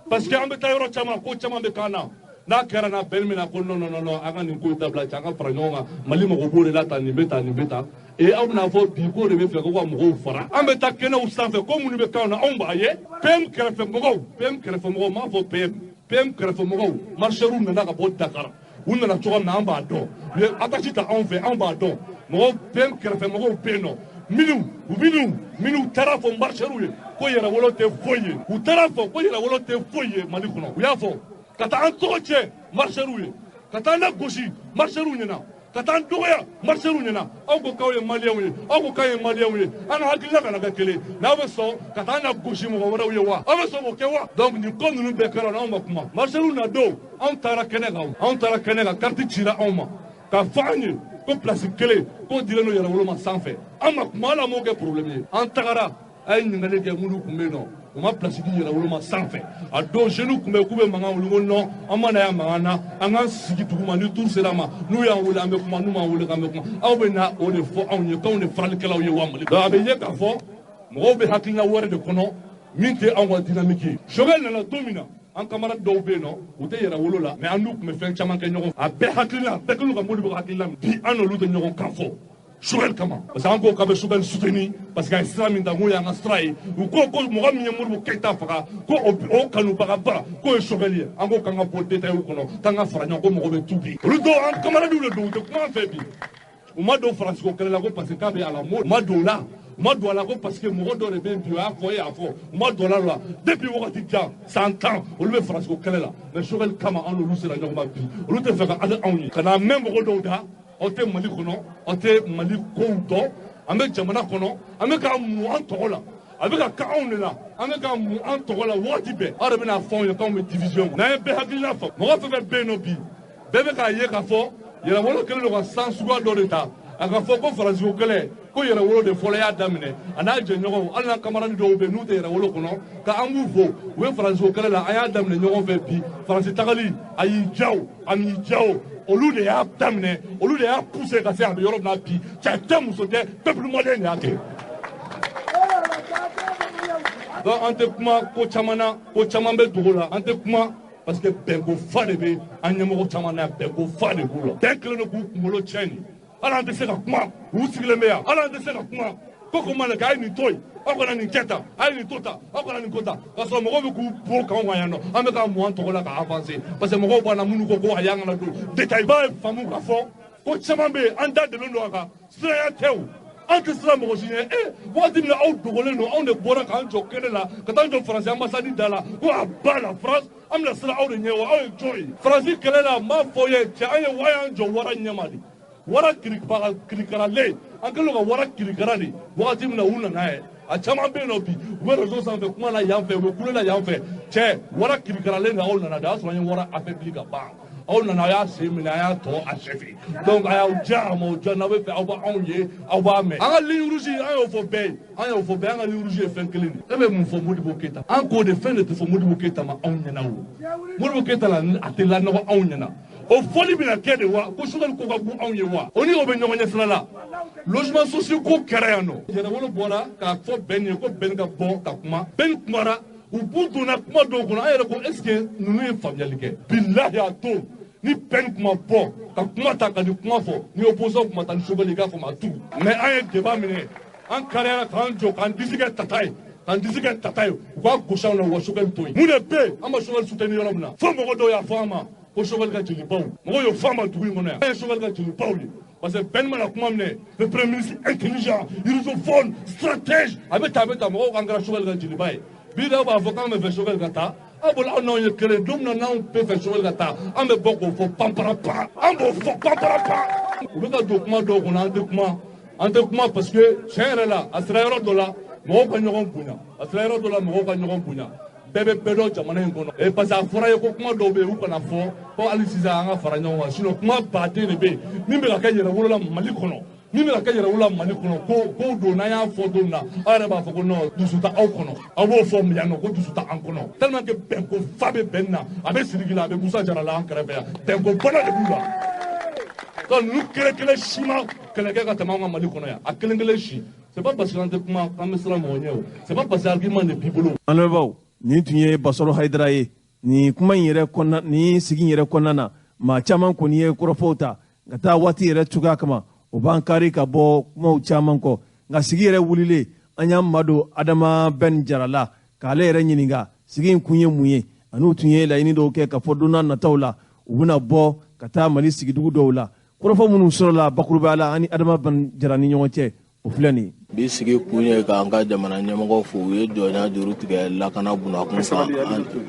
Parce que an bɛ taa yɔrɔ caman, ko caman bɛ k'an na. N'a kɛra na bɛn min na ko non non non, an ka nin ko in dabila cɛ, an ka fara ɲɔgɔn kan, Mali mago b'o de la tan, nin bɛ tan, nin bɛ tan. Et aw bɛna fɔ bi k'o de bɛ fɛ ko ka mɔgɔw fara. An bɛ taa kɛnɛw sanfɛ, ko minnu bɛ k'anw na, anw b'a ye. PM kɛrɛfɛmɔgɔw, PM kɛrɛfɛmɔgɔw, m'a fɔ PM, PM kɛrɛfɛmɔgɔw, marcheurs nana ka bɔ Dakar. U nana cogo min na, an b'a dɔn. U ye attache ta anw fɛ, anw b'a dɔn. Mɔgɔw PM kɛrɛfɛmɔgɔw bɛ yen nɔ. Minnu taara fɔ marcheurs ye ko Yɛrɛwolo tɛ foyi ye. U taara fɔ ko Yɛrɛwolo tɛ foyi ye Mali kɔnɔ. U y'a fɔ ka taa an tɔgɔ tiɲɛ marcheurs ye, ka taa an lagosi marcheurs ɲɛna, ka taa an dɔgɔya marcheurs ɲɛna. Aw ko k'aw ye maliyɛnw ye, aw ko k'aw ye maliyɛnw ye, an ka hakilina kana kɛ kelen. N'aw bɛ sɔn ka taa an lagosi mɔgɔ wɛrɛw ye wa? Aw bɛ sɔn k'o kɛ wa? Donc nin ko ninnu bɛɛ kɛra n'anw ma kuma. Marcheurs na don, anw taara kɛnɛ kan, anw taara kɛnɛ kan, carte cira anw ma k'a fɔ an ye ko place kelen k'o dilen don Yɛrɛwolo ma sanfɛ. An ma kuma, hali an m'o kɛ problème ye. An tagara, a ye ɲininkali kɛ minnu tun bɛ yen nɔ, u ma place di Yɛrɛwolo ma sanfɛ. A don jeunes tun bɛ yen k'u bɛ mankan wuli, ko non, an ma na yan mankan na, an k'an sigi duguma, ni tour sera ma, n'u y'an wele an bɛ kuma, n'u m'an wele k'an bɛ kuma. Aw bɛ na o de fɔ anw ye k'anw de faralikɛlaw ye wa Mali. Donc a bɛ ye k'a fɔ mɔgɔw bɛ hakilina wɛrɛ de kɔnɔ min tɛ anw ka dynamique ye. Choguel nana don min na, an camarade dɔw bɛ yen nɔ, u tɛ Yɛrɛwolo la, mais an n'u tun bɛ fɛn caman kɛ ɲɔgɔn fɛ. A bɛɛ hakilina, a bɛɛ kɛlen ka Modibo hakilina bi, an n'olu tɛ ɲɔgɔn kan fɔ Choguel kama. Parce que an ko k'a bɛ Choguel soutenir parce que a ye sira min ta, k'o y'an ka sira ye. U ko ko mɔgɔ min ye Modibo Keïta faga, ko o kanubagaba k'o ye Choguel ye. An ko k'an ka bɔ détail kɔnɔ, k'an ka fara ɲɔgɔn, ko mɔgɔ bɛ tu bi. Olu dɔw an camarades de don, u tɛ kuma an fɛ bi. U ma don Faransi ko kɛlɛ la ko parce que k'a bɛ à la mode. U ma don o la. U ma don a la ko parce que mɔgɔ dɔ de bɛ yen bi, o y'a fɔ, e y'a fɔ. U ma don a la depuis wagati jan, san 10, olu bɛ Faransi ko kɛlɛ la. Mais Choguel kama, an n'olu sera ɲɔgɔn ma bi. Olu tɛ fɛ ka hali anw ye. Ka na mɛn mɔgɔ dɔw da, aw tɛ Mali kɔnɔ, aw tɛ Mali kow dɔn. An bɛ jamana kɔnɔ, an bɛ k'a mun an tɔgɔ la. A bɛ ka kɛ anw de la, an bɛ k'a mun an tɔgɔ la wagati bɛɛ. Aw de bɛna fɔ anw ye k'anw bɛ division kɔnɔ. N'an ye bɛɛ hakilina fɔ, mɔgɔ fɛn fɛn bɛ yen nɔ bi, bɛɛ bɛ k'a ye k'a fɔ Yɛrɛwolo kɛlen don ka san suguya dɔ de ta. A ka fɔ ko Faransi ko kɛlɛ, ko Yɛrɛwolo de fɔlɔ y'a daminɛ, a n'a jɛɲɔgɔnw, hali n'an camarade dɔw bɛ yen n'u tɛ Yɛrɛwolo kɔnɔ, k'an b'u fo, u bɛ Faransi ko kɛlɛ la, an y'a daminɛ ɲɔgɔn fɛ bi. Faransi tagali, a y'i diya o, a m'i diya o, olu de y'a daminɛ, olu de y'a poussé ka se a bɛ yɔrɔ min na bi. Cɛ tɛ, muso tɛ, peuple malien de y'a kɛ. Donc an tɛ kuma ko caman na, ko caman bɛ dogo la, an tɛ kuma parce que bɛnko fa de bɛ an ɲɛmɔgɔ caman na, bɛnko fa de b'u la. Bɛn kɛlen don k'u kunkolo tiɲɛ nin. Hali an tɛ se ka kuma, u sigilen bɛ yan, hali an tɛ se ka kuma. Ko ko mana kɛ, a ye nin to yen, aw kana nin kɛ tan, a ye nin to tan, aw kana nin ko tan. K'a sɔrɔ mɔgɔw bɛ k'u bo k'anw kan yan nɔ, an bɛ k'a mun an tɔgɔ la ka avancer. Parce que mɔgɔw b'an na minnu ko ko ayi, an kana don détail. B'a ye faamu k'a fɔ ko caman bɛ yen, an da delen don a kan, siranya tɛ o. An tɛ siran mɔgɔ si ɲɛ. Wagati min na aw dogolen don, anw de bɔra k'an jɔ kɛnɛ la, ka taa jɔ Faransi ambassade da la, ko a ba la France, an bɛna siran aw de ɲɛ wa? Aw ye jɔn ye? Faransi kɛlɛ la, n b'a fɔ aw ye, cɛ, an ye wa y'an jɔ wara ɲɛma de. Wara kirikaralen, an kɛlen don ka wara kirikara de. Wagati min na u nana ye, A caman bɛ yen nɔ bi, u bɛ réseau sanfɛ kuma la yan fɛ, u bɛ kule la yan fɛ. Cɛ, wara kirikaralen de aw nana de, a y'a sɔrɔ an ye wara affaibli ka ban. Aw nana, aw y'a sen minɛ, a y'a tɔ achevé. Donc a y'aw diya, a m'aw diya, n'aw bɛ fɛ aw b'anw ye, aw b'a mɛn. An ka ligne rouge, an y'o fɔ bɛɛ ye, an y'o fɔ bɛɛ, an ka ligne rouge ye fɛn kelen de ye. E bɛ mun fɔ Modibo Keyita? An k'o de fɛn de tɛ fɔ Modibo Keyita ma anw ɲɛna o. Modibo Keyita la, a tɛ lanɔgɔ anw ɲɛna. O fɔli bɛna kɛ de wa ko Choguel ko ka go anw ye wa? O ni o bɛ ɲɔgɔn ɲɛ sira la. Logement social ko kɛra yan nɔ. Yɛrɛwolo bɔra k'a fɔ bɛn ye ko bɛn ka bɔ ka kuma. Bɛn kumara, u b'u donna kuma dɔw kɔnɔ, an yɛrɛ ko est ce que ninnu ye faamuyali kɛ? Bilahi, a don ni bɛn kuma bɔ ka kuma ta ka nin kuma fɔ, ni opposition kuma ta ni Choguel, i k'a fɔ ma tugu. Mais an ye débat minɛ, an kariyara k'an jɔ k'an disi kɛ tata ye, k'an disi kɛ tata ye, u k'a gosi anw na, u ka Choguel to yen. Mun de bɛ yen? An ma Choguel soutenir yɔrɔ min na, fo mɔgɔ dɔw y'a fɔ an ma ko Choguel ka jelibaw, mɔgɔw y'o fɔ an ma dugu in kɔnɔ yan. An ye Choguel ka jelibaw ye. Parce que Ben mana kuma minɛ, le premier ministre intelligent, russophone, stratège, a bɛ ta, a bɛ ta, mɔgɔw k'an kɛra Choguel ka jeliba ye. Bi de aw b'a fɔ k'an bɛ fɛ Choguel ka taa, aw bolo aw n'anw ye kelen. Don min na n'anw bɛ fɛ Choguel ka taa, an bɛ bɔ k'o fɔ panpara pan, an b'o fɔ panpara pan. U bɛ ka don kuma dɔw kɔnɔ, an tɛ kuma, an tɛ kuma, parce que tiɲɛ yɛrɛ la, a sera yɔrɔ dɔ la, mɔgɔw ka ɲɔgɔn bonya. A sera yɔrɔ dɔ la, mɔgɔw ka ɲɔgɔn bonya. Bɛɛ bɛ bɛɛ dɔn jamana in kɔnɔ. Et parce que a fɔra ye ko kuma dɔw bɛ yen, u kana fɔ ko hali sisan an ka fara ɲɔgɔn kan. Sinon kuma baden de bɛ yen min bɛ ka kɛ yɛrɛwolo la Mali kɔnɔ, min bɛ ka kɛ yɛrɛwolo la Mali kɔnɔ, ko kow don n'an y'a fɔ don min na, aw yɛrɛ b'a fɔ ko non, dusu tɛ aw kɔnɔ. Aw b'o fɔ yan nɔ ko dusu tɛ an kɔnɔ, tellement que bɛnko fa bɛ bɛn na, a bɛ Sidiki la, a bɛ Musa Jara la, an kɛrɛfɛ yan, bɛnko bana de b'u la. Donc ninnu kelen kelen si ma kɛlɛ kɛ ka tɛmɛ anw ka Mali kɔnɔ yan, a kelen kelen si. C'est pas parce que an tɛ kuma k'an bɛ siran mɔgɔ ɲɛ o, c'est pas parce que argument de b'i bolo. An lamɛnbaaw, nin tun ye Basɔrɔ Hayidara ye. Nin kuma in yɛrɛ kɔnɔna, nin sigi in yɛrɛ kɔnɔna na, maa caman kɔni ye kɔrɔfɔw ta ka taa waati yɛrɛ cogoya kama, o b'an kari ka bɔ kumaw caman kɔ. Nka sigi yɛrɛ wulilen, an y'an madon Adama Ben Jara la k'ale yɛrɛ ɲininka sigi in kun ye mun ye, ani tun ye laɲini dɔw kɛ ka fɔ don n'a nataw la u bɛna bɔ ka taa Mali sigidugu dɔw la. Kɔrɔfɔ minnu sɔrɔla bakurubaya la ani Adama Ben Jara ni ɲɔgɔn cɛ, o filɛ nin ye. Bi sigi kun ye k'an ka jamana ɲɛmɔgɔw fo, u ye jɔnya juru tigɛ lakana bunakun kan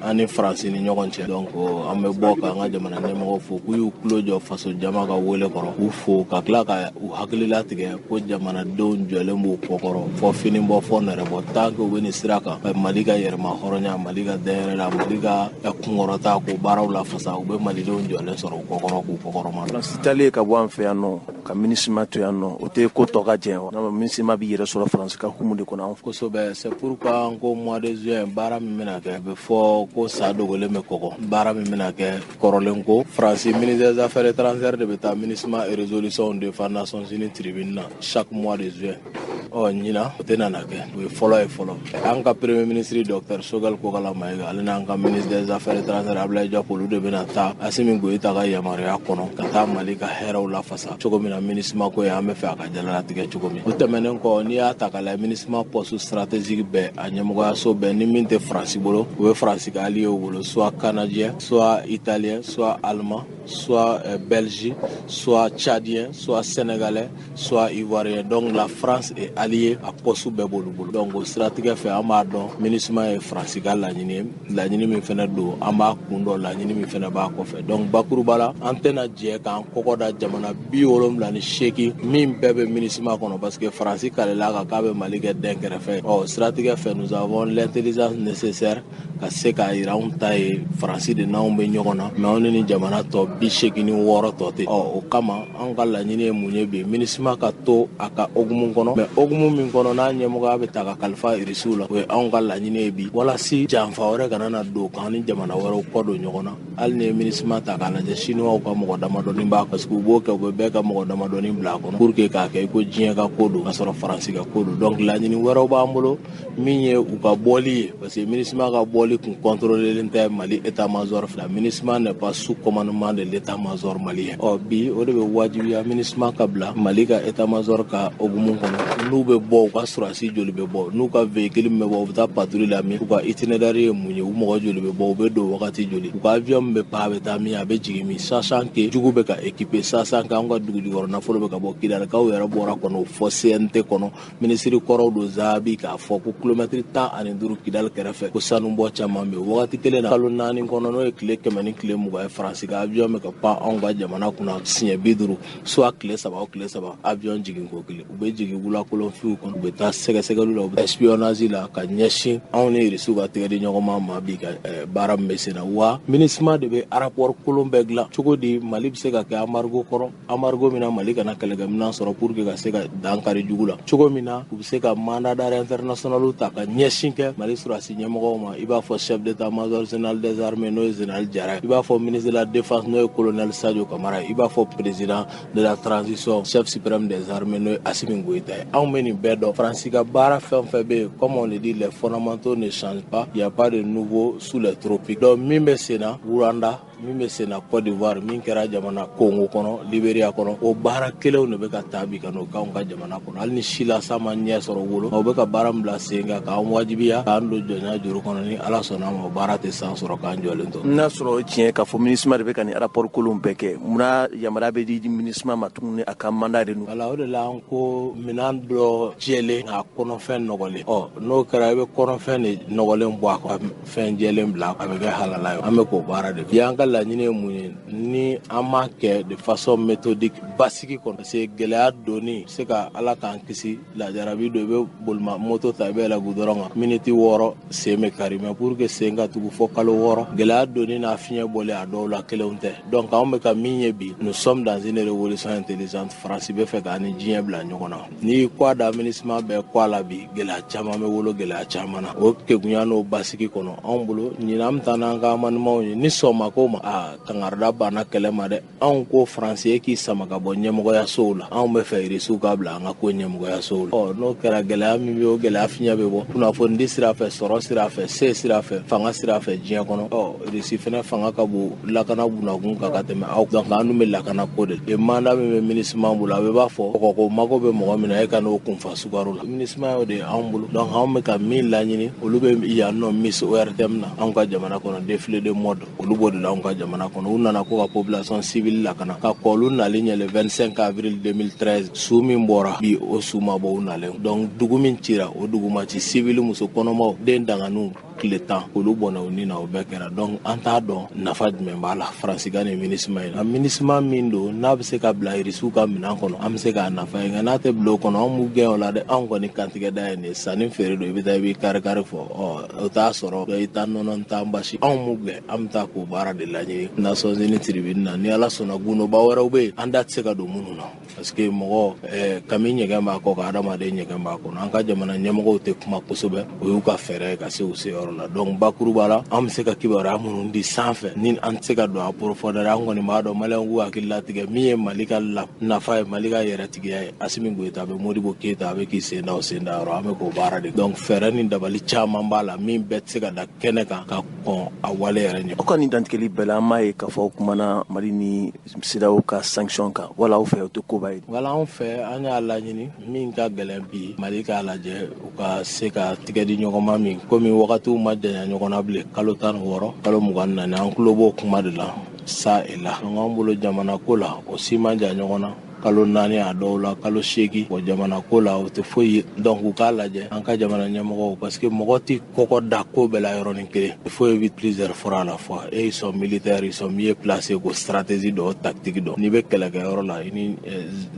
an ni Faransi ni ɲɔgɔn cɛ. Donc an bɛ bɔ k'an ka jamana ɲɛmɔgɔw fo k'u y'u tulo jɔ faso jama ka wele kɔrɔ, k'u fo ka tila ka u hakilila tigɛ ko jamanadenw jɔlen b'u kɔkɔrɔ fɔ fini bɔ fɔ nɛrɛ bɔ, tant que u bɛ nin sira kan, Mali ka yɛrɛma hɔrɔnya, Mali ka dɛnyɛrɛ la, Mali ka kunkɔrɔta k'o baaraw lafasa, u bɛ malidenw jɔlen sɔrɔ u kɔkɔrɔ k'u kɔkɔrɔma. Faransi talen ka bɔ an fɛ yan nɔ ka MINUSMA to yan nɔ, o tɛ ko tɔ ka jɛ wa? MINUSMA b'i yɛrɛ sɔrɔ Faransi ka hukumu de kɔnɔ. Kosɛbɛ, c'est pourquoi n ko mois de juin, baara min bɛna kɛ, a bɛ fɔ ko sa dogolen bɛ kɔgɔ. Baara min bɛna kɛ, kɔrɔlen ko Faransi ministère des affaires étrangères de bɛ taa MINUSMA résolution devant Nations Unies tribune na chaque mois de juin. Ɔ ɲinan o tɛ nana kɛ, o ye fɔlɔ ye fɔlɔ. An ka premier ministre docteur Choguel Kokalla Maïga, ale n'an ka ministre des affaires étrangères Abdoulaye Diop, olu de bɛna taa Assimi Goïta ka yamaruya kɔnɔ ka taa Mali ka hɛrɛw lafasa cogo min na, MINUSMA ko ye an bɛ fɛ a ka jalalatigɛ cogo min. O tɛmɛnen kɔ, n'i y'a ta k'a lajɛ, MINUSMA poste stratégique bɛɛ, a ɲɛmɔgɔyaso bɛɛ, ni min tɛ Faransi bolo, o bɛ Faransi ka allié bolo, soit canadien, soit italien, soit allemand, soit belge, soit tchadien, soit sénégalais, soit ivoirien. Donc la France est alliée, a poste bɛɛ b'olu bolo. Donc o siratigɛ fɛ, an b'a dɔn MINUSMA ye Faransi ka laɲini ye, laɲini min fɛnɛ don, an b'a kun dɔn, laɲini min fɛnɛ b'a kɔfɛ. Donc bakuruba la, an tɛna jɛ k'an kɔkɔ da jamana 78 min bɛɛ bɛ MINUSMA kɔnɔ, parce que Faransi kalela kan k'a bɛ Mali kɛ dɛn kɛrɛfɛ. Ɔ siratigɛ fɛ, nous avons l'intelligence nécessaire ka se k'a yira anw ta ye Faransi de n'anw bɛ ɲɔgɔn na, mais anw ni jamana tɔ 86 tɔ tɛ. Ɔ o kama, anw ka laɲini ye mun ye bi? MINUSMA ka to a ka hokumu kɔnɔ, mais hokumu min kɔnɔ n'a ɲɛmɔgɔya bɛ ta ka kalifa Irisiw la, o ye anw ka laɲini ye bi, walasa janfa wɛrɛ kana na don k'an ni jamana wɛrɛw kɔ don ɲɔgɔn na. Hali ni ye MINUSMA ta k'a lajɛ, Chinois ka mɔgɔ damadɔni b'a, parce que u b'o kɛ, u bɛ bɛɛ ka mɔgɔ damadɔni bila a kɔnɔ pour que k'a kɛ i ko diɲɛ ka ko don, ka sɔrɔ Faransi ka ko don. Donc laɲini wɛrɛw b'an bolo min ye u ka bɔli ye, parce que MINUSMA ka bɔli kun contrôlelen tɛ Mali état major fila. MINUSMA n'est pas sous commandement de l'état major malien. Ɔ bi o de bɛ wajibiya MINUSMA ka bila Mali ka état major ka hokumu kɔnɔ. N'u bɛ bɔ, u ka sɔrɔdasi joli bɛ bɔ, n'u ka véhicule min bɛ bɔ, u bɛ taa patrouille la min, u ka itinéraire ye mun ye, u mɔgɔ joli bɛ bɔ, u bɛ don wagati joli, u ka avion min bɛ pan, a bɛ taa min, a bɛ jigin min, sachant que jugu bɛ ka équiper, sachant que an ka dugu jukɔrɔ nafolo bɛ ka bɔ. Kidalikaw yɛrɛ bɔra kɔnɔ fɔ CNT kɔnɔ, minisiri kɔrɔw don zaabi k'a fɔ ko kilomɛtiri 15 Kidali kɛrɛfɛ ko sanu bɔ. caman bɛ wagati kelen na kalo 4 kɔnɔ, n'o ye tile 100 ni tile 20 ye, Faransi ka avion bɛ ka pan anw ka jamana kunna siɲɛ 50, soit tile 3 o tile 3 avion jigin ko kelen. U bɛ jigin wulakolonfiw kɔnɔ, u bɛ taa sɛgɛsɛgɛliw la, u bɛ espionnage la ka ɲɛsin anw ni Irisiw ka tɛgɛ di ɲɔgɔn ma bi ka baara min bɛ sen na. Wa MINUSMA de bɛ rapport kolon bɛɛ dilan. Cogo di Mali bɛ se ka kɛ embargo kɔrɔ, embargo min na Mali kana kɛlɛkɛminɛn sɔrɔ pour que ka se ka dan kari jugu la, cogo min na u bɛ se ka mandat d'arrêt international ta ka ɲɛsin kɛ Mali sɔrɔdasi ɲɛmɔgɔw ma, i b'a fɔ chef d'état-major général des armées n'o ye général Jara ye, i b'a fɔ ministre de la défense n'o ye colonel Sadio Kamara ye, i b'a fɔ président de la transition chef suprême des armées n'o ye Assimi Goïta ye. Anw bɛ nin bɛɛ dɔn. Faransi ka baara fɛn fɛn bɛ yen, comme on le dit, les fondamentaux ne changent pas, il y a pas de nouveau sous les tropiques. Donc min bɛ sen na Rwanda, min bɛ sen na Côte d'Ivoire, min kɛra jamana Congo kɔnɔ, Liberia kɔnɔ, o baara kelenw de bɛ ka taa bi ka n'o k'anw ka jamana kɔnɔ. Hali ni si la sa ma ɲɛ sɔrɔ wolo, o bɛ ka baara min bila sen kan k'an wajibiya k'an don jɔnya juru kɔnɔ, ni Ala sɔnna a ma o baara tɛ san sɔrɔ k'an jɔlen to. N'a sɔrɔ tiɲɛ k'a fɔ MINUSMA de bɛ ka nin rapport kolon bɛɛ kɛ, munna yamaruya bɛ di MINUSMA ma tuguni a ka mandat de? Wala, o de la an ko minɛn dɔ jɛlen nka kɔnɔfɛn nɔgɔlen. Ɔ n'o kɛra, i bɛ kɔnɔfɛn de nɔgɔlen bɔ a kɔnɔ, fɛn jɛlen bila, a bɛ kɛ halala ye. An bɛ k'o baara de bi. An ka laɲini ye mun ye? Ni an m'a kɛ de façon méthodique, basigi kɔnɔ, parce que gɛlɛya donni se ka Ala k'an kisi lajarabi don, i bɛ bolima moto ta, i bɛ yɛlɛ goudron kan, miniti 6 sen bɛ kari, mais pour que sen ka tugu fɔ kalo 6, gɛlɛya donni n'a fiɲɛ bɔlen a dɔw la kelenw tɛ. Donc anw bɛ ka min ye bi, nous sommes dans une révolution intelligente. Faransi bɛ fɛ k'an ni diɲɛ bila ɲɔgɔn na. N'i kɔ a da MINUSMA bɛɛ kɔ a la bi, gɛlɛya caman bɛ wolo gɛlɛya caman na. O kegunya n'o basigi kɔnɔ, anw bolo ɲinan an bɛ taa n'an ka amanimaw ye. Ni sɔn ma ko ma, a kangarida banna kɛlɛ ma dɛ. Anw ko Faransi ye k'i sama ka bɔ ɲɛmɔgɔyasow la, anw bɛ fɛ Irisiw ka bila an ka ko ɲɛmɔgɔyasow la. Ɔ n'o kɛra, gɛlɛya min bɛ, o gɛlɛya fiɲɛ bɛ bɔ kunnafonidi sira fɛ, sɔrɔ sira fɛ, se sira fɛ, fanga sira fɛ diɲɛ kɔnɔ. Ɔ Irisi fɛnɛ fanga ka bon lakana bunakun kan ka tɛmɛ aw. Donc an dun bɛ lakana ko de la. Mandat min bɛ MINUSMA bolo, a bɛ b'a fɔ kɔgɔko mako bɛ mɔgɔ min na, e ka n'o kunfa sukaro la. MINUSMA y'o de ye anw bolo. Donc anw bɛ ka min laɲini, olu bɛ yan nɔ Miss ORTM na anw ka jamana kɔnɔ, défilé de mode olu b'o de la anw ka jamana kɔnɔ. U nana ko ka population civile lakana, ka kɔn olu nali ɲɛ le 25 avril 2013, su min bɔra bi, o su ma bɔ u nalen. Donc dugu min cira, o dugu ma ci, civil muso kɔnɔmaw, den danganiw, tile 10 olu bɔnna u ni na, o bɛɛ kɛra. Donc an t'a dɔn nafa jumɛn b'a la Faransi ka nin MINUSMA in na. MINUSMA min don, n'a bɛ se ka bila Irisiw ka minɛn kɔnɔ, an bɛ se k'a nafa ye, nka n'a tɛ bila o kɔnɔ, an b'u gɛn o la dɛ. Anw kɔni kantigɛ da ye nin ye, sanni feere don, i bɛ taa i b'i kari kari fɔ, ɔ o t'a sɔrɔ i taa nɔnɔ t'an basi. Anw b'u gɛn, an bɛ taa k'o baara de laɲini Nations Unies tribune na. Ni Ala sɔnna, gundoba wɛrɛw bɛ yen, an da tɛ se ka don minnu na, parce que mɔgɔ kami ɲɛgɛn b'a kɔ ka adamaden ɲɛgɛn b'a kɔnɔ. An ka jamana ɲɛmɔgɔw tɛ kuma kosɛbɛ, o y'u ka fɛɛrɛ ye ka se u seyɔrɔ la. Donc bakuruba la, an bɛ se ka kibaruya minnu di sanfɛ, ni an tɛ se ka don a profondeur, an kɔni b'a dɔn Maliyɛnw k'u hakili latigɛ. Min ye Mali ka nafa ye, Mali ka yɛrɛtigiya ye, Assimi Goïta bɛ, Modibo Keyita a bɛ k'i sen da o sen da yɔrɔ, an bɛ k'o baara de. Donc fɛɛrɛ ni dabali caman b'a la min bɛɛ tɛ se ka da kɛnɛ kan ka kɔn a wale yɛrɛ ɲɛ. Aw ka nin dantigɛli bɛɛ la, an m'a ye k'a fɔ kumana Mali ni CEDEAO ka sanction kan, wala aw fɛ o tɛ koba ye? Wala, anw fɛ an y'a laɲini min ka gɛlɛn bi, Mali k'a lajɛ u ka se ka tigɛ di ɲɔgɔn ma min komi wagatiw ma janya ɲɔgɔn na bilen, kalo 16, kalo 24, an tulo b'o kuma de la ça et là. Donc an bolo jamana ko la, o si man jan ɲɔgɔn na, kalo 4, a dɔw la kalo 8, o jamana ko la o tɛ foyi ye. Donc u k'a lajɛ an ka jamana ɲɛmɔgɔw, parce que mɔgɔ tɛ kɔkɔ da ko bɛɛ la yɔrɔnin kelen, il faut éviter plusieurs fois à la fois. Et ils sont militaires, ils sont mieux placés k'o stratégie dɔn, o tactique dɔn. N'i bɛ kɛlɛkɛyɔrɔ la, i ni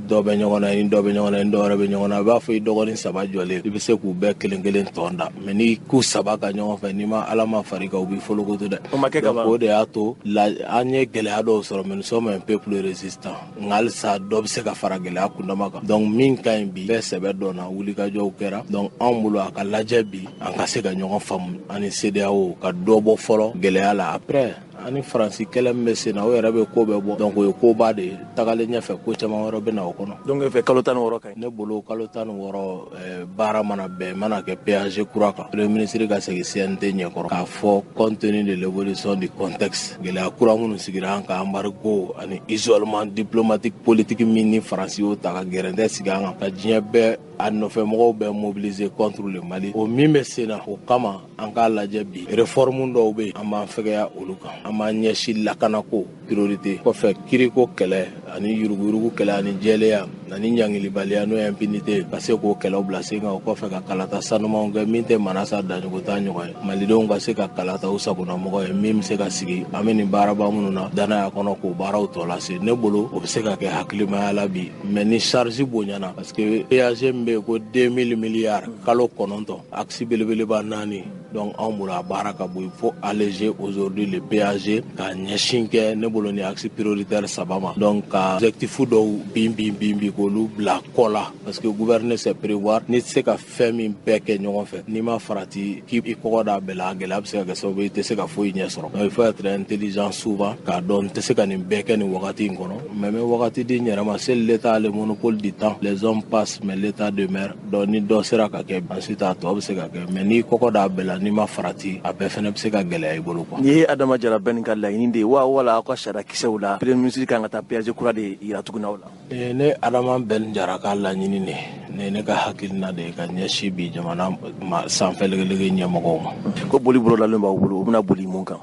dɔ bɛ ɲɔgɔn na, i ni dɔ bɛ ɲɔgɔn na, i ni dɔ wɛrɛ bɛ ɲɔgɔn na, i b'a fɔ i dɔgɔnin 3 jɔlen, i bɛ se k'u bɛɛ kelen kelen tɔn da, mais n'i k'u 3 ka ɲɔgɔn fɛ, n'i ma Ala ma far'i kan, u b'i folokoto dɛ. O ma kɛ ka ban. O de y'a to an ye gɛlɛya dɔw sɔrɔ, mais nous sommes un peuple résistant, nka halisa dɔ bɛ se ka fara gɛlɛya kundama kan. Donc min ka ɲi bi, bɛɛ sɛbɛ dɔn na, wulikajɔw kɛra. Donc anw bolo, a ka lajɛ bi an ka se ka ɲɔgɔn faamu ani CEDEAO ka dɔ bɔ fɔlɔ gɛlɛya la. Après, ani Faransi kɛlɛ min bɛ sen na, o yɛrɛ bɛ ko bɛɛ bɔ. Donc o ye koba de ye, tagalen ɲɛfɛ ko caman wɛrɛ bɛ na o kɔnɔ. Donc e fɛ kalo 16 ka ɲi? Ne bolo kalo 16, baara mana bɛn, mana kɛ péage kura kan, premier ministre ka segin CNT ɲɛkɔrɔ k'a fɔ compte tenu de l'évolution du contexte, gɛlɛya kura minnu sigira an kan, embargo ani isolement diplomatique politique min ni Faransi y'o ta ka gɛrɛntɛ sigi an kan, ka diɲɛ bɛɛ a nɔfɛ mɔgɔw bɛɛ mobiliser contre le Mali, o min bɛ sen na, o kama an k'a lajɛ bi réforme dɔw bɛ yen, an b'an fɛgɛya olu kan, an b'an ɲɛsin lakanako priorité. Kɔfɛ kiriko kɛlɛ ani yuruguyurugu kɛlɛ ani jɛlenya ani ɲangilibaliya, n'o ye impunité, ka se k'o kɛlɛw bila sen kan. O kɔfɛ, ka kalata sanumanw kɛ min tɛ manasa daɲɔgɔn ta ɲɔgɔn ye, malidenw ka se ka kalata u sagonamɔgɔ ye min bɛ se ka sigi. An bɛ nin baaraba minnu na danaya kɔnɔ, k'o baaraw tɔ lase, ne bolo o bɛ se ka kɛ hakilimaya la bi. Mais ni charge bonyana, parce que péage min bɛ yen ko 2000 milliards kalo 9, axe belebeleba naani, donc anw bolo a baara ka bon. Il faut alléger aujourd'hui le péage, ka ɲɛsin kɛ ne bolo ni axe prioritaire saba ma. Donc ka objectif dɔw bin bin bin bin, k'olu bila kɔ la, parce que gouverner, c'est prévoir. N'i tɛ se ka fɛn min bɛɛ kɛ ɲɔgɔn fɛ, n'i ma farati k'i kɔgɔ da bɛɛ la, a gɛlɛya bɛ se ka kɛ sababu ye i tɛ se ka foyi ɲɛ sɔrɔ. Donc il faut être intelligent souvent, k'a dɔn n tɛ se ka nin bɛɛ kɛ nin wagati in kɔnɔ, mais n bɛ wagati di n yɛrɛ ma. Seul l'État a le monopole du temps. Les hommes passent, mais l'État demeure. Donc ni dɔ sera ka kɛ, ensuite a tɔ bɛ se ka kɛ, mais n'i kɔgɔ da bɛɛ la, n'i ma farati, a bɛɛ fɛnɛ bɛ se ka gɛlɛya i bolo quoi. Nin ye Adama Jara Bɛn ka laɲini de ye wa, wala aw ka sariya kisɛw la, premier ministre kan ka taa péage kura de yira tuguni aw la? Ne Adama Bɛn Jara ka laɲini de ne, ne ka hakilina de ye ka ɲɛsin bi jamana ma sanfɛ legelege ɲɛmɔgɔw ma. Ko boli bololalen b'aw bolo, o bɛna boli mun kan?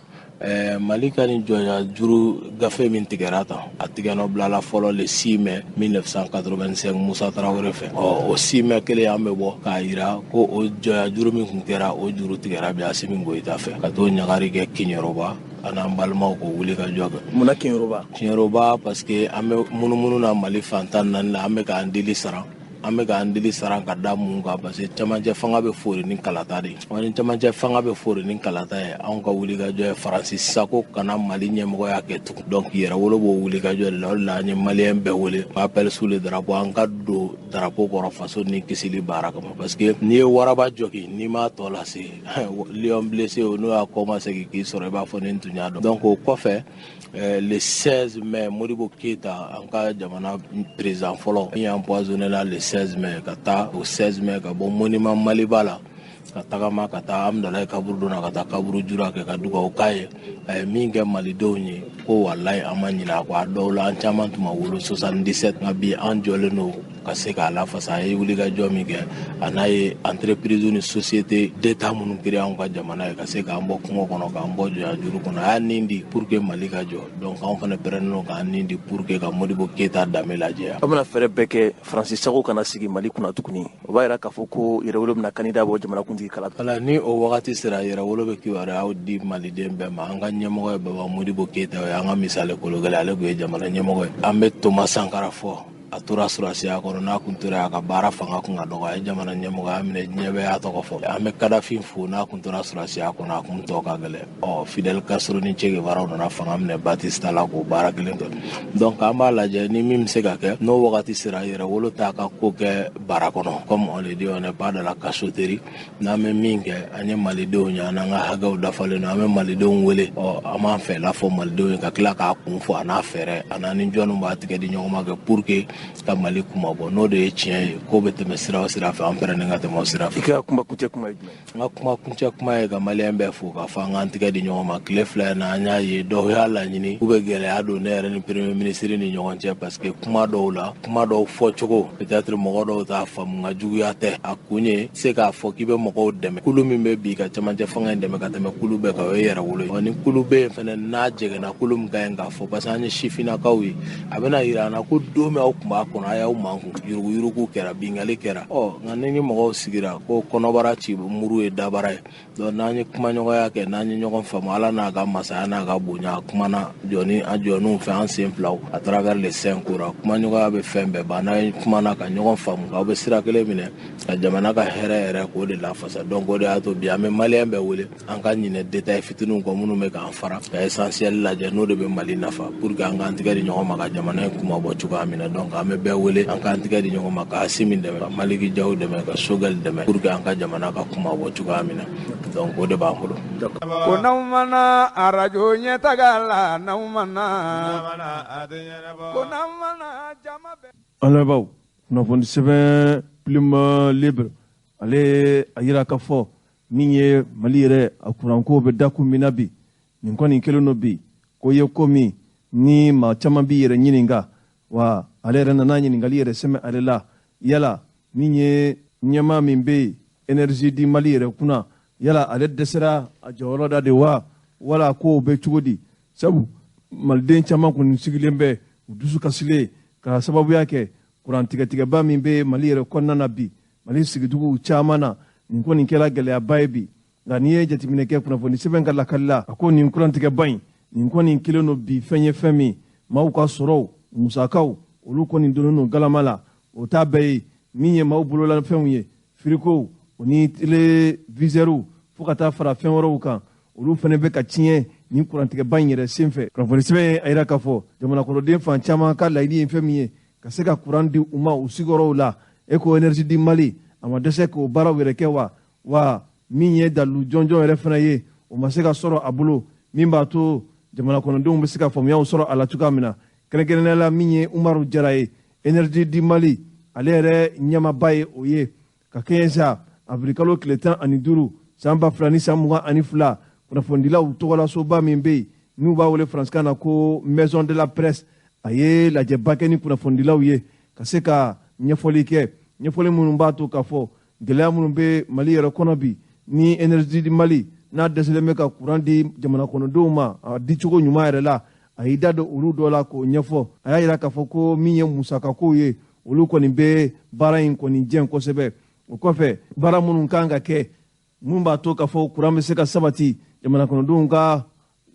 Mali ka nin jɔnya juru gafe min tigɛra tan, a tigɛnɔ bilala fɔlɔ le 6 mai 1985 Musa Tarawele fɛ. Ɔ, o 6 mai kelen, an bɛ bɔ k'a yira ko o jɔnya juru min kun kɛra, o juru tigɛra bi Asimi Goyita fɛ, ka t'o ɲagari kɛ Kiɲɛrɔba, an n'an balimaw k'o wuli ka jɔ kɛ. Munna Kiɲɛrɔba? Kiɲɛrɔba, parce que an bɛ munumunu na Mali fan 14 la, an bɛ k'an dili sara, an bɛ k'an dili sara ka da mun kan? Parce que camancɛ fanga bɛ fori ni kalata de ye. Wa ni camancɛ fanga bɛ fori ni kalata ye, anw ka wulikajɔ ye Faransi sako kana Mali ɲɛmɔgɔya kɛ tugun. Donc yɛrɛwolo b'o wulikajɔ de la. O de la an ye maliyɛn bɛɛ wele, appel sous le drapeau, an ka don drapeau kɔrɔ faso ni kisili baara kama, parce que n'i ye waraba jɔki, n'i m'a tɔ lase, lion blessé o, n'o y'a kɔma segin k'i sɔrɔ, i b'a fɔ ni n tun y'a dɔn. Donc o kɔfɛ, le 16 mai, Modibo Keita, an ka jamana président fɔlɔ min empoisonné la le 16 mai, ka taa o 16 mai, ka bɔ monument Maliba la, ka tagama ka taa Amudalayi kaburu na, ka taa kaburu jura kɛ, ka dugawu k'a ye. A ye min kɛ malidenw ye, ko walayi an ma ɲinɛ a kɔ. A dɔw la, an caman tun ma wolo 77, nka bi an jɔlen don ka se k'a lafasa. A ye wulikajɔ min kɛ, a n'a ye entreprise ni société d'état minnu créé anw ka jamana ye, ka se k'an bɔ kungo kɔnɔ, k'an bɔ jɔnya juru kɔnɔ, a y'a nin di pour que Mali ka jɔ. Donc anw fana pɛrɛnnen don k'an nin di pour que ka Modibo Keyita danbe lajɛya. Aw bɛna fɛɛrɛ bɛɛ kɛ Faransi sago kana sigi Mali kunna tuguni. O b'a yira k'a fɔ ko yɛrɛwolo bɛna candidat bɔ jamanakuntigi kala. Wala, ni o wagati sera, yɛrɛwolo bɛ kibaruyaw di maliden bɛɛ ma. An ka ɲɛmɔgɔ ye Baba Modibo Keyita ye, an ka misali kologɛlɛ, ale tun ye jamana ɲɛmɔgɔ ye. An bɛ Thomas Sankara fɔ, a tora sɔrɔdasiya kɔnɔ, n'a kun tora a ka baara fanga kun ka dɔgɔ, a ye jamana ɲɛmɔgɔya minɛ, diɲɛ bɛɛ y'a tɔgɔ fɔ. An bɛ Kadhafi fo, n'a kun tora sɔrɔdasiya kɔnɔ, a kun tɔ ka gɛlɛn. Ɔ, Fidel Castro ni Che Guevara nana fanga minɛ Batista la k'o baara kelen kɛ. Donc an b'a lajɛ ni min bɛ se ka kɛ n'o wagati sera. Yɛrɛwolo t'a ka ko kɛ bara kɔnɔ, comme on le dit, on n'est pas dans la cachotterie. N'an bɛ min kɛ, an ye malidenw ye, an n'an ka hakɛw dafalen don. An bɛ malidenw wele, ɔ, an b'an fɛla fɔ malidenw ye, ka tila k'a kun fɔ, a n'a fɛɛrɛ, a n'a ni jɔnniw b'a tigɛ di ɲɔgɔn ma kɛ pour que ka Mali kuma bɔ. N'o de ye tiɲɛ ye, ko bɛ tɛmɛ sira o sira fɛ, an pɛrɛnnen ka tɛmɛ o sira fɛ. I ka kuma kuncɛ kuma ye jumɛn? N ka kuma kuncɛ kuma ye ka maliyɛn bɛɛ fo, k'a fɔ an k'an tigɛ di ɲɔgɔn ma. Tile 2 in na, an y'a ye dɔw y'a laɲini k'u bɛ gɛlɛya don ne yɛrɛ ni premier ministre ni ɲɔgɔn cɛ, parce que kuma dɔw la, kuma dɔw fɔcogo, peut-être mɔgɔ dɔw t'a faamu, nka juguya tɛ. A kun ye se k'a fɔ k'i bɛ mɔgɔw dɛmɛ. Kulu min bɛ bi ka cɛmancɛ fanga in dɛmɛ ka tɛmɛ kulu bɛɛ kan, o ye yɛrɛwolo ye. Ni kulu bɛ yen fɛnɛ, n'a jɛgɛnna, kulu min ka ɲi k'a fɔ, parce que an ye sifinnakaw ye, a bɛna yira an na ko don min aw tun b'a kɔnɔ, a y'aw mankun, yuruguyurugu kɛra, bingali kɛra. Ɔ, nka ni mɔgɔw sigira ko kɔnɔbara ci muru ye dabara ye. Donc n'an ye kumaɲɔgɔnya kɛ, n'an ye ɲɔgɔn faamu, Ala n'a ka masaya n'a ka bonya, a kumana jɔni an jɔniw fɛ, an sen filaw à travers le Saint Coran, kumaɲɔgɔnya bɛ fɛn bɛɛ ban. N'an ye kumana ka ɲɔgɔn faamu, k'aw bɛ sira kelen minɛ ka jamana ka hɛrɛ yɛrɛ k'o de lafasa. Donc o de y'a to bi an bɛ maliyɛn bɛɛ wele, an ka ɲinɛ détail fitininw kɔ minnu bɛ k'an fara, ka essentiel lajɛ, n'o de bɛ Mali nafa, pour que an k'an tigɛ di ɲɔgɔn ma ka jamana in kuma bɔ cogoya min na. Donc an bɛ bɛɛ wele, an k'an tigɛ di ɲɔgɔn ma ka Asimi dɛmɛ, ka Maliki Jaw dɛmɛ, ka Sogɛli dɛmɛ, pour que an ka jamana ka kuma bɔ cogoya min na. Donc o de b'an bolo. Ko n'aw mana arajo ɲɛtaga la, n'aw mana, ko n'aw mana jama bɛɛ. An lamɛnbaaw, kunnafoni sɛbɛn Plume Libre, ale a yira ka fɔ min ye Mali yɛrɛ a kuranko bɛ dakun min na bi, nin kɔni kɛlen don bi ko ye ko min ni maa caman b'i yɛrɛ ɲininka. Wa ale yɛrɛ nana ɲininkali yɛrɛ sɛmɛ ale la, yala min ye ɲɛmaa min bɛ yen énergie di Mali yɛrɛ kunna, yala ale dɛsɛra a jɔyɔrɔ da de wa, wala kow bɛ cogo di? Sabu Maliden caman kɔni sigilen bɛ u dusu kasilen ka sababuya kɛ kurantigɛtigɛba min bɛ Mali yɛrɛ kɔnɔna na bi. Mali sigiduguw caman na, nin kɔni kɛra gɛlɛyaba ye bi. Nka n'i ye jateminɛ kɛ kunnafoni sɛbɛn ka lakali la, a ko nin kurantigɛba in, nin kɔni kelen don bi fɛn ye, fɛn min maaw ka sɔrɔw musakaw olu kɔni donnen don galama la. O t'a bɛɛ ye, min ye maaw bololafɛnw ye, firikow o ni téléviseurs, fo ka taa fara fɛn wɛrɛw kan, olu fana bɛ ka tiɲɛ nin kurantigɛba in yɛrɛ senfɛ. Kunnafoni sɛbɛn ye a yira k'a fɔ jamanakɔnɔden fan caman ka laɲini ye fɛn min ye, ka se ka kuran di u ma u sigiyɔrɔw la. E ko Énergie du Mali a ma dɛsɛ k'o baaraw yɛrɛ kɛ wa? Wa min ye dalilu jɔnjɔn yɛrɛ fana ye, o ma se ka sɔrɔ a bolo min b'a to jamana kɔnɔdenw bɛ se ka faamuyaw sɔrɔ a la cogoya min na. Kɛrɛnkɛrɛnnenya la, min ye Umaru Jara ye, Énergie du Mali ale yɛrɛ ɲɛmaaba ye, o ye ka kɛɲɛ sa avril tile 15 san 2022, kunnafonidilaw tɔgɔlasoba min bɛ yen n'u b'a wele faransikan na ko Maison de la Presse, a ye lajɛba kɛ ni kunnafonidilaw ye ka se ka ɲɛfɔli kɛ, ɲɛfɔli minnu b'a to k'a fɔ gɛlɛya minnu bɛ Mali yɛrɛ kɔnɔ bi, ni Énergie du Mali n'a dɛsɛlen bɛ ka kuran di jamana kɔnɔdenw ma a dicogo ɲuman yɛrɛ la. A y'i da don olu dɔ la k'o ɲɛfɔ. A y'a yira k'a fɔ ko min ye musakakow ye, olu kɔni bɛ baara in kɔni jɛn kosɛbɛ. O kɔfɛ, baara minnu kan ka kɛ mun b'a to k'a fɔ kuran bɛ se ka sabati jamana kɔnɔdenw ka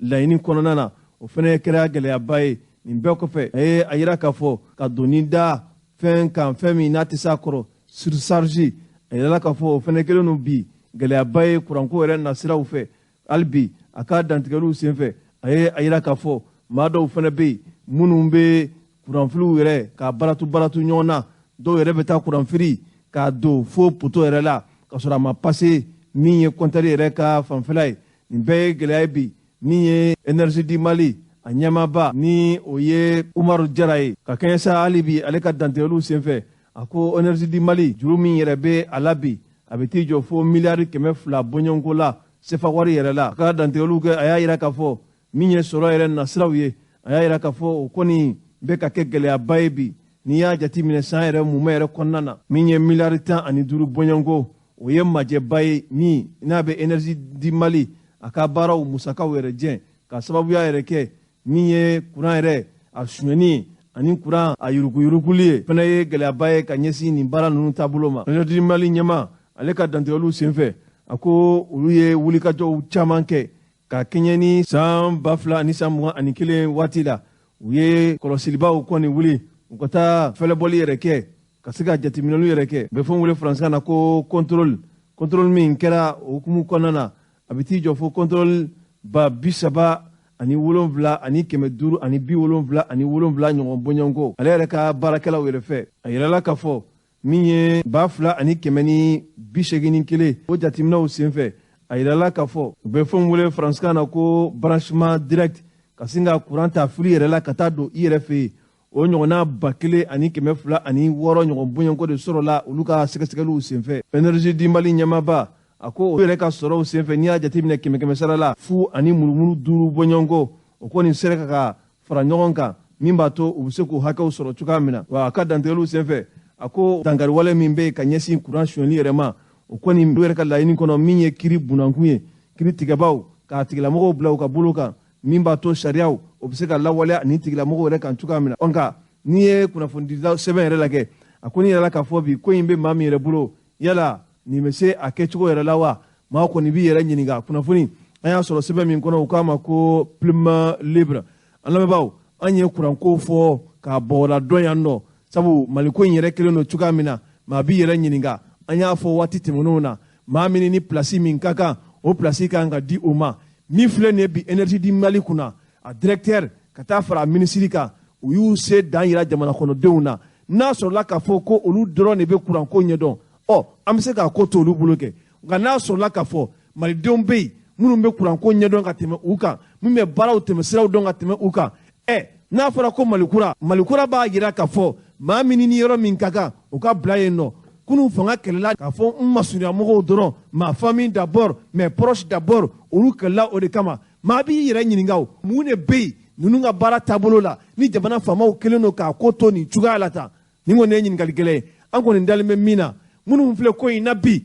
laɲini kɔnɔna na, o fana kɛra gɛlɛyaba ye. Nin bɛɛ kɔfɛ, a ye a yira k'a fɔ ka doni da fɛn kan, fɛn min n'a tɛ s'a kɔrɔ, surcharge, a yirala k'a fɔ o fana kɛlen don bi gɛlɛyaba ye kuranko yɛrɛ nasiraw fɛ. Hali bi, a ka dantigɛliw senfɛ, a ye a yira k'a fɔ maa dɔw fana bɛ yen minnu bɛ kuranfiliw yɛrɛ k'a baratu baratu ɲɔgɔn na. Dɔw yɛrɛ bɛ taa kuranfili k'a don fo poto yɛrɛ la k'a sɔrɔ a ma pase min ye compteur yɛrɛ ka fanfɛla ye. Nin bɛɛ ye gɛlɛya ye bi. Min ye Énergie du Mali a ɲɛmaaba, ni o ye Umaru Jara ye, ka kɛɲɛ sa hali bi ale ka dantigɛliw senfɛ, a ko Énergie du Mali juru min yɛrɛ bɛ a la bi, a bɛ t'i jɔ fo miliyari 200 bɔɲɔgɔnko la sefa wari yɛrɛ la. A ka dantigɛliw kɛ, a y'a yira k'a fɔ min ye sɔrɔ yɛrɛ nasiraw ye, a y'a yira k'a fɔ o kɔni bɛ ka kɛ gɛlɛyaba ye bi. N'i y'a jateminɛ san yɛrɛ mumɛ yɛrɛ kɔnɔna na, min ye miliyari 15 bɔɲɔgɔnko, o ye majɛba ye min n'a bɛ Énergie du Mali a ka baaraw musakaw yɛrɛ jɛn, ka sababuya yɛrɛ kɛ min ye kuran yɛrɛ a sonyɛni ani kuran a yuruguyuruguli ye, fana ye gɛlɛyaba ye ka ɲɛsin nin baara ninnu taabolo ma. Énergie du Mali ɲɛma, ale ka dantigɛliw senfɛ, a ko olu ye wulikajɔw caman kɛ ka kɛɲɛ ni san 2021 waati la. U ye kɔlɔsilibaw kɔni wuli, u ka taa fɛlɛbɔli yɛrɛ kɛ ka se ka jateminɛliw yɛrɛ kɛ, u bɛ fɛn wele faransikan na ko contrôle. Contrôle min kɛra o hukumu kɔnɔna na, a bɛ t'i jɔ fo contrôle 37,577 ɲɔgɔn bɔɲɔgɔnko ale yɛrɛ ka baarakɛlaw yɛrɛ fɛ. A yirala k'a fɔ min ye 2,181, o jateminɛw senfɛ, a yirala k'a fɔ u bɛ fɛn wele faransikan na ko branchement direct, ka sin ka kuran ta fili yɛrɛ la ka taa don i yɛrɛ fɛ yen, o ɲɔgɔnna 1,206 ɲɔgɔn bɔɲɔgɔnko de sɔrɔla olu ka sɛgɛsɛgɛliw senfɛ. Énergie du Mali ɲɛmaaba, a ko o yɛrɛ ka sɔrɔw senfɛ, n'i y'a jateminɛ kɛmɛ kɛmɛ sara la, 0.5 bɔɲɔgɔnko, o kɔni sera ka fara ɲɔgɔn kan min b'a to u bɛ se k'u hakɛw sɔrɔ cogoya min na. Wa a ka dantigɛliw senfɛ, a ko dankariwale min bɛ yen ka ɲɛsin kuran sonyɛli yɛrɛ ma, o kɔni u yɛrɛ ka laɲini kɔnɔ, min ye kiri bunankun ye, kiri tigɛbaw k'a tigilamɔgɔw bila u ka bolo kan, min b'a to sariyaw o bɛ se ka lawaleya nin tigilamɔgɔw yɛrɛ kan cogoya min na. Nka n'i ye kunnafonidila sɛbɛn yɛrɛ lajɛ, a ko ni yɛrɛ la k'a fɔ bi ko in bɛ maa min yɛrɛ bolo, yala nin bɛ se a kɛcogo yɛrɛ la wa? Maa kɔni b'i yɛrɛ ɲininka. Kunnafoni an y'a sɔrɔ sɛbɛn min kɔnɔ, u k'a ma ko Plume Libre. An lamɛnbaaw, an ye kuranko fɔ k'a bɔgɔla dɔn yan nɔ, sabu Maliko in yɛrɛ kelen don cogoya min na, maa b'i yɛrɛ ɲininka. An y'a fɔ waati tɛmɛnenw na, maa min ni pilasi min ka kan, o pilasi kan ka di o ma. Min filɛ nin ye bi Énergie du Mali kunna, a directeur ka taa fara a minisiri kan, u y'u se dan yira jamana kɔnɔdenw na. N'a sɔrɔla k'a fɔ ko olu dɔrɔn de bɛ kuranko ɲɛdɔn, ɔ an bɛ se k'a ko to olu bolo kɛ. Nka n'a sɔrɔla k'a fɔ malidenw bɛ yen minnu bɛ kuranko ɲɛdɔn ka tɛmɛ u kan, minnu bɛ baaraw tɛmɛ siraw dɔn ka tɛmɛ u kan, ɛ n'a fɔra ko Malikura, Malikura b'a yira k'a fɔ maa min ni yɔrɔ min ka kan, o ka bila yen nɔ. Kunun fanga kɛlɛla k'a fɔ n masurunya mɔgɔw dɔrɔn, ma famille d'abord, mes proches d'abord, olu kɛlɛla o de kama. Maa b'i yɛrɛ ɲininka, o mun de bɛ yen ninnu ka baara taabolo la ni jamana faamaw kɛlen don k'a ko to nin cogoya la tan? Nin kɔni ye ɲininkali gɛlɛn ye. An kɔni dalen bɛ min na, minnu filɛ ko in na bi,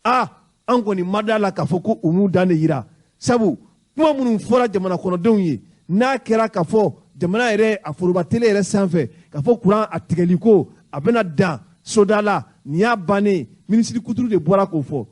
a an kɔni ma da la k'a fɔ ko u m'u dan de yira, sabu kuma minnu fɔra jamana kɔnɔdenw ye N'a kɛra k'a fɔ jamana yɛrɛ a foroba télé yɛrɛ sanfɛ k'a fɔ kuran a tigɛli ko a bɛna dan soda la, nin y'a bannen. Minisiri kuturu de bɔra k'o fɔ.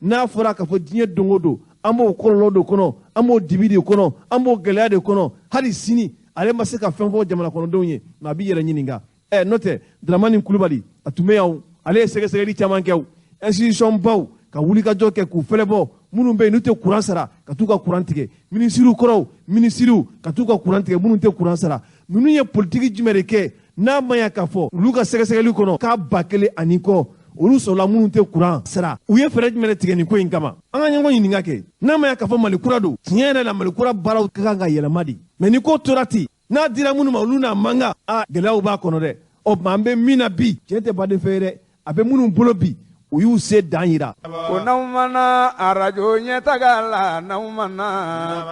N'a fɔra k'a fɔ diɲɛ don o don an b'o kɔlɔlɔ de kɔnɔ, an b'o dibi de kɔnɔ, an b'o gɛlɛya de kɔnɔ, hali sini ale ma se ka fɛn fɔ jamana kɔnɔdenw ye, mɛ a b'i yɛrɛ ɲininka. N'o tɛ Dramani Kulubali a tun bɛ yan, ale ye sɛgɛsɛgɛli caman kɛ, institution baw ka wulikajɔ kɛ k'u fɛlɛbɔ minnu bɛ yen n'u tɛ kuran sara ka t'u ka kuran tigɛ, minisiriw kɔrɔw, minisiriw ka t'u ka kuran tigɛ minnu tɛ kuran sara. Ninnu ye politiki jumɛn de kɛ n'a ma ɲɛ k'a fɔ olu ka sɛgɛsɛgɛli kɔnɔ k'a 1000 ani kɔ olu sɔrɔla minnu tɛ kuran sara? U ye fɛɛrɛ jumɛn de tigɛ nin ko in kama? An ka ɲɔgɔn ɲininka kɛ. N'a ma ɲɛ k'a fɔ Mali kura don, tiɲɛ yɛrɛ la Mali kura baaraw ka kan ka yɛlɛma de, mɛ ni ko tora ten, n'a dira minnu ma olu n'a man kan, a gɛlɛyaw b'a kɔnɔ dɛ. Ɔ tuma an bɛ min na bi, tiɲɛ tɛ baden fɛ ye dɛ, a bɛ minnu bolo bi, u y'u se dan yira. Ko n'aw mana arajo ɲɛtaga la, n'aw mana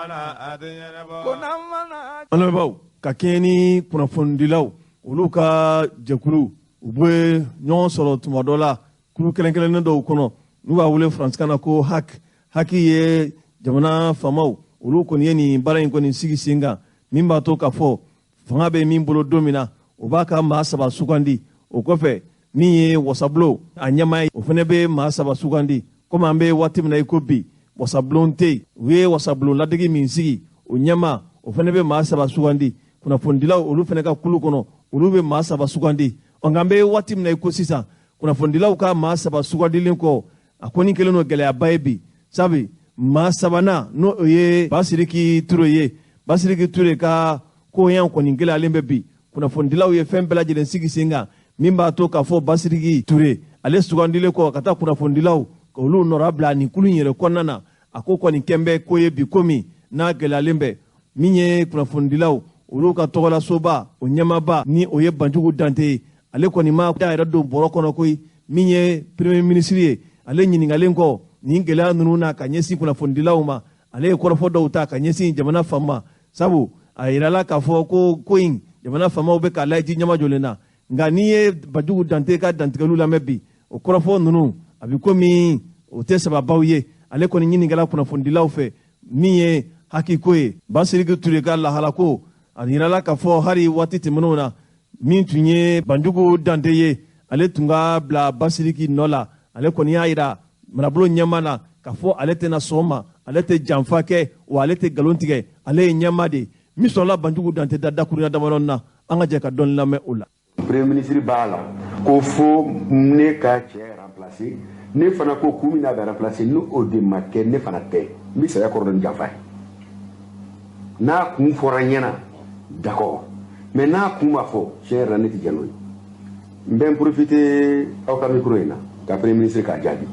ko n'aw mana. An lamɛnbaaw, ka kɛɲɛ ni kunnafonidilaw olu ka jɛkulu, u bɛ ɲɔgɔn sɔrɔ tuma dɔ la kulu kɛrɛnkɛrɛnnen dɔw kɔnɔ n'u b'a wele faransikan na ko HAC. HAC ye jamana faamaw olu kɔni ye nin baara in kɔni sigi sen kan, min b'a to k'a fɔ fanga bɛ min bolo don min na, o b'a ka maa 3 sugandi. O kɔfɛ, min ye wasabulon a ɲɛmaa ye, o fana bɛ maa 3 sugandi. Komi an bɛ waati min na i ko bi, wasabulon tɛ yen, u ye wasabulon ladege min sigi, o ɲɛmaa o fana bɛ maa 3 sugandi. Kunnafonidilaw olu fana ka kulu kɔnɔ, olu bɛ maa 3 sugandi. Nka an bɛ waati min na i ko sisan, kunnafonidilaw ka maa 3 sugandilen kɔ, a kɔni kɛlen don gɛlɛyaba ye bi, sabu maa sabanan n'o o ye Basiriki Ture ye, Basiriki Ture ka koɲɛ kɔni gɛlɛyalen bɛ bi. Kunnafonidilaw ye fɛn bɛɛ lajɛlen sigi sen kan min b'a to k'a fɔ Basiriki Ture ale sugandilen kɔ ka taa kunnafonidilaw k'olu nɔra bila nin kulu in yɛrɛ kɔnɔna na, a ko kɔni kɛn bɛ ko ye bi komi n'a gɛlɛyalen bɛ. Min ye kunnafonidilaw olu ka tɔgɔlasoba o ɲɛmaaba ni o ye Banjugu Dante ye, ale kɔni ma da yɛrɛ don bɔrɔ kɔnɔ koyi. Min ye premier ministre ye, ale ɲininkalen kɔ nin gɛlɛya ninnu na ka ɲɛsin kunnafonidilaw ma, ale ye kɔrɔfɔ dɔw ta ka ɲɛsin jamana faama, sabu a yirala k'a fɔ ko ko in jamana faamaw bɛ k'a lajɛ ji ɲɛmajɔlen na. Nka n'i ye Banjugu Dante ka dantigɛliw lamɛn bi, o kɔrɔfɔ ninnu a bɛ komi o tɛ sababaw ye. Ale kɔni ɲininkala kunnafonidilaw fɛ min ye hakiko ye Basiriki Ture ka lahalako, a yirala k'a fɔ hali waati tɛmɛnenw na, min tun ye Banjugu Dante ye, ale tun ka bila Basiriki nɔ la. Ale kɔni y'a yira marabolo ɲɛmaa na k'a fɔ ale tɛna sɔn ma, ale tɛ janfa kɛ, wa ale tɛ nkalon tigɛ, ale ye ɲɛmaa de ye. Min sɔrɔla Banjugu Dante da dakurunya damadɔni na, an ka jɛ ka dɔɔni lamɛn o la. Premier ministre b'a la ko fo ne ka cɛ remplacer, ne fana ko kun min n'a bɛ remplacer, n'o o de ma kɛ, ne fana tɛ n bɛ saya kɔrɔ dɔn janfa ye. N'a kun fɔra n ɲɛna, d'accord, mais n'a kun ma fɔ, tiɲɛ yɛrɛ la ne tɛ jɛn n'o ye. N bɛ n profiter aw ka micro in na ka premier ministre k'a jaabi.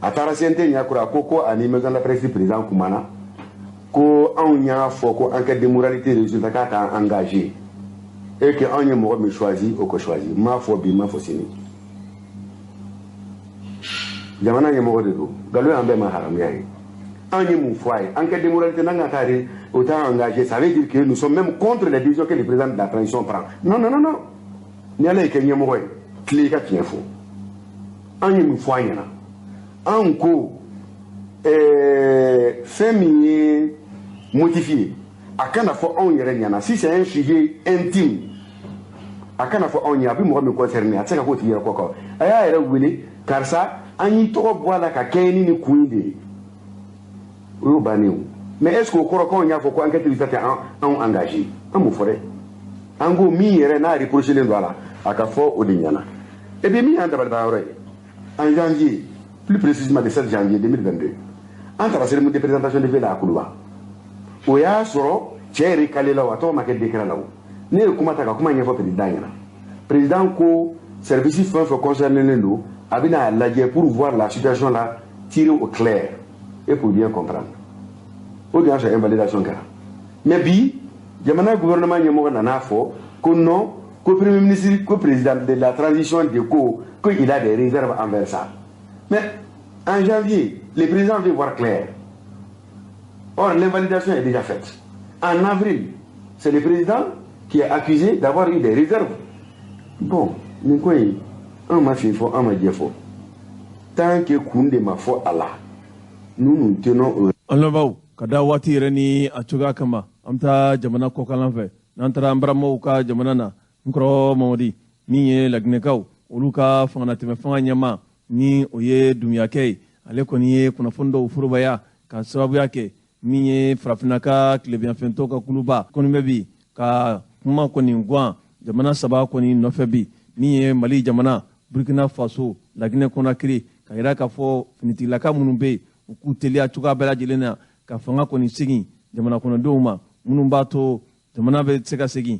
A taara CNT ɲɛkɔrɔ, a ko ko ani maison de la presse président kumana, ko anw y'a fɔ ko enquête de moralité résultat k'a t'an engagé et que anw ye mɔgɔ min choisi, o ko choisi. N m'a fɔ bi, n m'a fɔ sini, jamana ɲɛmɔgɔ de don, nkalon y'an bɛɛ ma haramuya ye. Anw ye mun fɔ a ye? Enquête de moralité n'an ka taa o t'an engagé, ça veut dire que nous sommes même contre les décisions que le président de la transition prend. Non, non, non, non, ni Ala y'i kɛ ɲɛmɔgɔ ye, tile i ka tiɲɛ fɔ. Anw ye mun fɔ a ɲɛna? Anw ko fɛn min ye motif ye, a kana fɔ anw yɛrɛ ɲɛna. Si c'est un sujet intime, a kana fɔ anw ye, a bɛ mɔgɔ min concerné, a tɛ se ka k'o tigi yɛrɛ kɔ kan. A y'a yɛrɛ wele, karisa, an y'i tɔgɔ bɔ a la ka kɛɲɛ ni nin kun in de ye, o y'o bannen o. Mais est ce que o kɔrɔ k'anw y'a fɔ ko enquête résultat tɛ anw engagé? An m'o fɔ dɛ. An ko min yɛrɛ n'a reproché len don a la, a ka fɔ o de ɲɛna. Et puis min y'an dabaliban yɔrɔ ye, en janvier, plus précisément le 7 janvier 2022, an taara cérémonie de présentation de la à Kuluba. O y'a sɔrɔ cɛ yɛrɛ kale la o, a tɔgɔ ma kɛ décret la o. Ne ye kuma ta ka kuma ɲɛfɔ président ɲɛna. Président ko service fɛn fɛn concerné don, a bɛna lajɛ pour voir la situation là tirer au clair et pour bien comprendre. O de y'a sɔrɔ invalidation kɛra. Mais bi, jamana gouvernement ɲɛmɔgɔ nana fɔ ko non, ko premier ministre, ko président de la transition de ko ko il a des réserves envers ça. Mais en janvier, le président veut voir clair. Or, l'invalidation est déjà faite. En avril, c'est le président qui est accusé d'avoir eu des réserves. Bon, nin ko in, an ma fin fɔ, an ma jɛ fɔ. Tant que kun de ma fɔ a la, nous nous tenons au An lamɛnbaaw, ka da waati yɛrɛ ni a cogoya kama, An bɛ taa jamana kɔkanlan fɛ. N'an taara an baramaw ka jamana na, n kɔrɔ Mamadi, min ye Laginɛkaw olu ka fangalatɛmɛ fanga ɲɛmaa, ni o ye Dunbiyakɛ ye, ale kɔni ye kunnafoni dɔw forobaya ka sababuya kɛ min ye farafinna ka tilebiyanfɛntɔw ka kuluba kɔni bɛ bi ka kuma kɔni guwan jamana saba kɔni nɔfɛ bi, min ye Mali jamana, Burkina Faso, Laginɛ Conakry, ka yira k'a fɔ finitigilaka minnu bɛ yen, u k'u teliya cogoya bɛɛ lajɛlen na ka fanga kɔni segin jamana kɔnɔdenw ma, minnu b'a to jamana bɛ se ka segin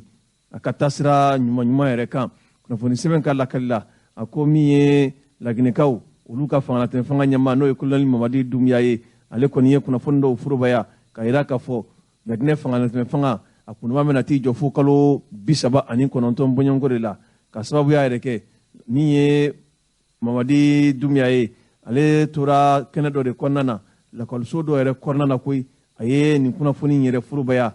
a ka taasira ɲuman ɲuman yɛrɛ kan. Kunnafoni sɛbɛn ka lakali la, a ko min ye Laginɛkaw olu ka fangalatɛmɛ fanga ɲɛmaa, n'o ye Kolonɛli Mamadi Dunbiya ye, ale kɔni ye kunnafoni dɔw forobaya ka yira k'a fɔ Laginɛ fangalatɛmɛ fanga a kundama bɛna t'i jɔ fo kalo 39 bɔɲɔgɔnko de la, ka sababuya yɛrɛ kɛ min ye Mamadi Dunbiya ye, ale tora kɛnɛ dɔ de kɔnɔna na, lakɔliso dɔ yɛrɛ kɔnɔna na koyi. A ye nin kunnafoni yɛrɛ forobaya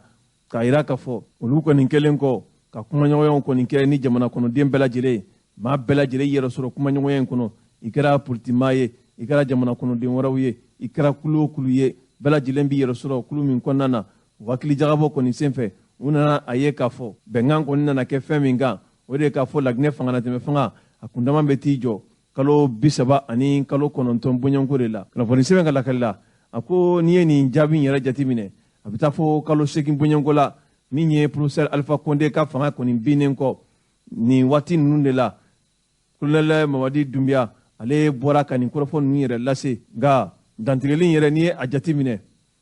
k'a yira k'a fɔ olu kɔni kɛlen kɔ ka kumaɲɔgɔnyaw kɔni kɛ ni jamana kɔnɔden bɛɛ lajɛlen ye, maa bɛɛ lajɛlen yɛrɛ sɔrɔ kumaɲɔgɔnya in kɔnɔ, i kɛra politimaa ye, i kɛra jamana kɔnɔden wɛrɛw ye, i kɛra kulu o kulu ye, bɛɛ lajɛlen b'i yɛrɛ sɔrɔ kulu min kɔnɔna na. U hakili jagabɔ kɔni senfɛ, u nana a ye k'a fɔ bɛnkan kɔni nana kɛ fɛn min kan, o de ye k'a fɔ Laginɛ fangalatɛmɛ fanga a kundama bɛ t'i jɔ kalo 30 ani kalo 9 bɔɲɔgɔnko de la. Kunnafoni sɛbɛn ka lakali la, a ko n'i ye nin jaabi in yɛrɛ jateminɛ, a bɛ taa fo kalo 8 bɔɲɔgɔnko la, min ye professeur Alpha Condé ka fanga kɔni binnen kɔ nin waati ninnu de la, Colonel Mamadi Dunbiya ale bɔra ka nin kɔrɔfɔ ninnu yɛrɛ lase. Nka dantigɛli yɛrɛ, n'i ye a jateminɛ,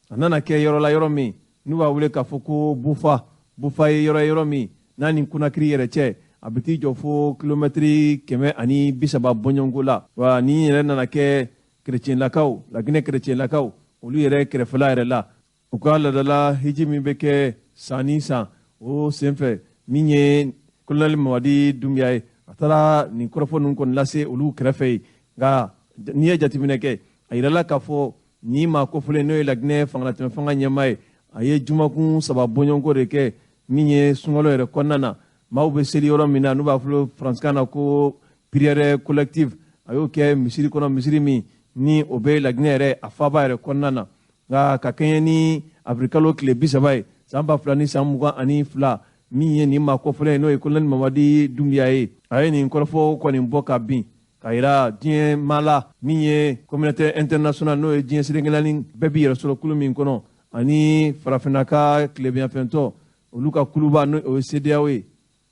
a nana kɛ yɔrɔ la, yɔrɔ min n'u b'a wele k'a fɔ ko Bufa. Bufa ye yɔrɔ ye, yɔrɔ min n'a ni Conakry yɛrɛ cɛ, a bɛ t'i jɔ fo kilomɛtiri 130 bɔɲɔgɔnko la. Wa nin yɛrɛ nana kɛ kerecɛnlakaw, Laginɛ kerecɛnlakaw olu yɛrɛ kɛrɛfɛla yɛrɛ la, u ka laadala hiji min bɛ kɛ san ni san, o senfɛ min ye Colonel Mamadi Dunbiya ye, a taara nin kɔrɔfɔ ninnu kɔni lase olu kɛrɛfɛ yen. Nka n'i ye jateminɛ kɛ, a yirala k'a fɔ nin maa kofɔlen, n'o ye Laginɛ fangalatɛmɛ fanga ɲɛmaa ye, a ye jumakun 3 bɔɲɔgɔnko de kɛ min ye sunkalo yɛrɛ kɔnɔna na, maaw bɛ seli yɔrɔ min na, n'u b'a fɔ faransikan na ko prière collective. A y'o kɛ misiri kɔnɔ, misiri min ni o bɛ Laginɛ yɛrɛ a faaba yɛrɛ kɔnɔna na. Nka ka kɛɲɛ ni avril tile 30 ye san 2022, min ye nin maa kɔfɔlen ye, n'o ye Colonel Mamadi Dunbiya ye, a ye nin kɔrɔfɔ kɔni bɔ ka bin ka yira diɲɛ maa la, min ye communauté internationale, n'o ye diɲɛ seleke naani bɛɛ b'i yɛrɛ sɔrɔ kulu min kɔnɔ, ani farafinna ka tilebiyanfɛntɔ olu ka kuluba, n'o ye CEDEAO ye,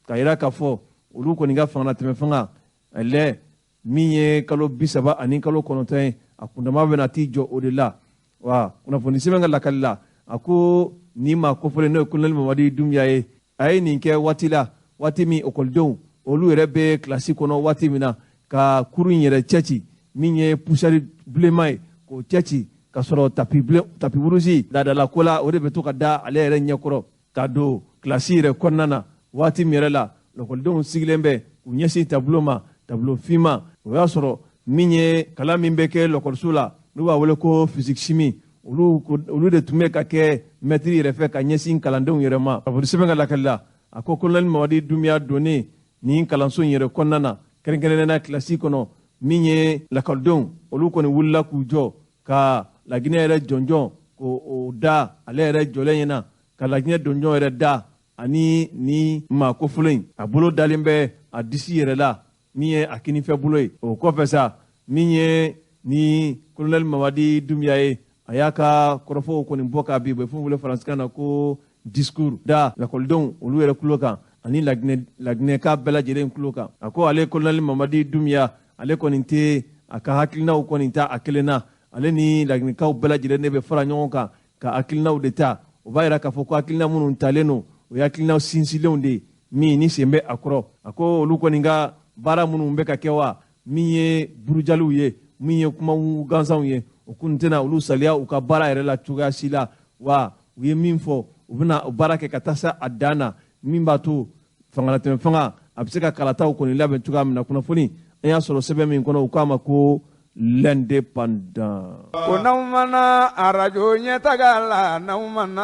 ka yira k'a fɔ olu kɔni ka fangalatɛmɛ fanga lɛ min ye kalo 30 ani kalo 9 ye, a kundama bɛna t'i jɔ o de la. Wa kunnafoni sɛbɛn ka lakali la, a ko nin maa kofɔlen, n'o ye Colonel Mamadi Dunbiya ye, a ye nin kɛ waati la, waati min ekɔlidenw olu yɛrɛ bɛ kilasi kɔnɔ, waati min na ka kurun in yɛrɛ cɛci, min ye poussière bilenman ye, k'o cɛci ka sɔrɔ tapis bilen, tapis rouge laadala ko la, o de bɛ to ka da ale yɛrɛ ɲɛkɔrɔ ka don kilasi yɛrɛ kɔnɔna na. Waati min yɛrɛ la lakɔlidenw sigilen bɛ k'u ɲɛsin tableau ma, tableau finman, o y'a sɔrɔ min ye kalan min bɛ kɛ lakɔliso la, n'u b'a wele ko physique chimie, olu de tun bɛ ka kɛ mɛtiri yɛrɛ fɛ ka ɲɛsin kalandenw yɛrɛ ma. Kunnafoni sɛbɛn ka lakali la, a ko Colonel Mamadi Dunbiya donnen nin kalanso in yɛrɛ kɔnɔna na, kɛrɛnkɛrɛnnenya la kilasi kɔnɔ, min ye lakɔlidenw olu kɔni wulila k'u jɔ ka Laginɛ yɛrɛ jɔnjɔn k'o da ale yɛrɛ jɔlen ɲɛna, ka Laginɛ jɔnjɔn yɛrɛ da ani ni maa kofɔlen in, a bolo dalen bɛ a disi yɛrɛ la, min ye a kinifɛ bolo ye. O kɔfɛ sa, min ye ni Colonel Mamadi Dunbiya ye, a y'a ka kɔrɔfɔw kɔni bɔ k'a bin, u bɛ fɛn wele faransikan na ko discours, da lakɔlidenw olu yɛrɛ kulo kan ani Laginɛka bɛɛ lajɛlen kulo kan. A ko ale Colonel Mamadi Dunbiya, ale kɔni tɛ a ka hakilinaw kɔni ta a kelen na, ale ni Laginɛkaw bɛɛ lajɛlen de bɛ fara ɲɔgɔn kan ka hakilinaw de ta. O b'a yira k'a fɔ ko hakilina minnu talen don, o ye hakilinaw sinsinlenw de ye, min ni sen bɛ a kɔrɔ. A ko olu kɔni ka baara minnu bɛ ka kɛ, wa min ye burujaliw ye, min ye kumaw gansanw ye, o kun tɛna olu saliya u ka baara yɛrɛ la cogoya si la. Wa u ye min fɔ, u bɛna o baara kɛ ka taa se a dan na, min b'a to fangalatɛmɛ fanga a bɛ se ka kalataw kɔni labɛn cogoya min na. Kunnafoni an y'a sɔrɔ sɛbɛn min kɔnɔ, u k'a ma ko L'Indépendant. Ko n'aw mana arajo ɲɛtaga la, n'aw mana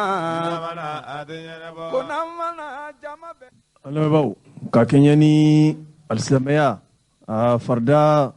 ko n'aw mana jama bɛɛ. An lamɛnbaaw, ka kɛɲɛ ni alisilamɛya a farida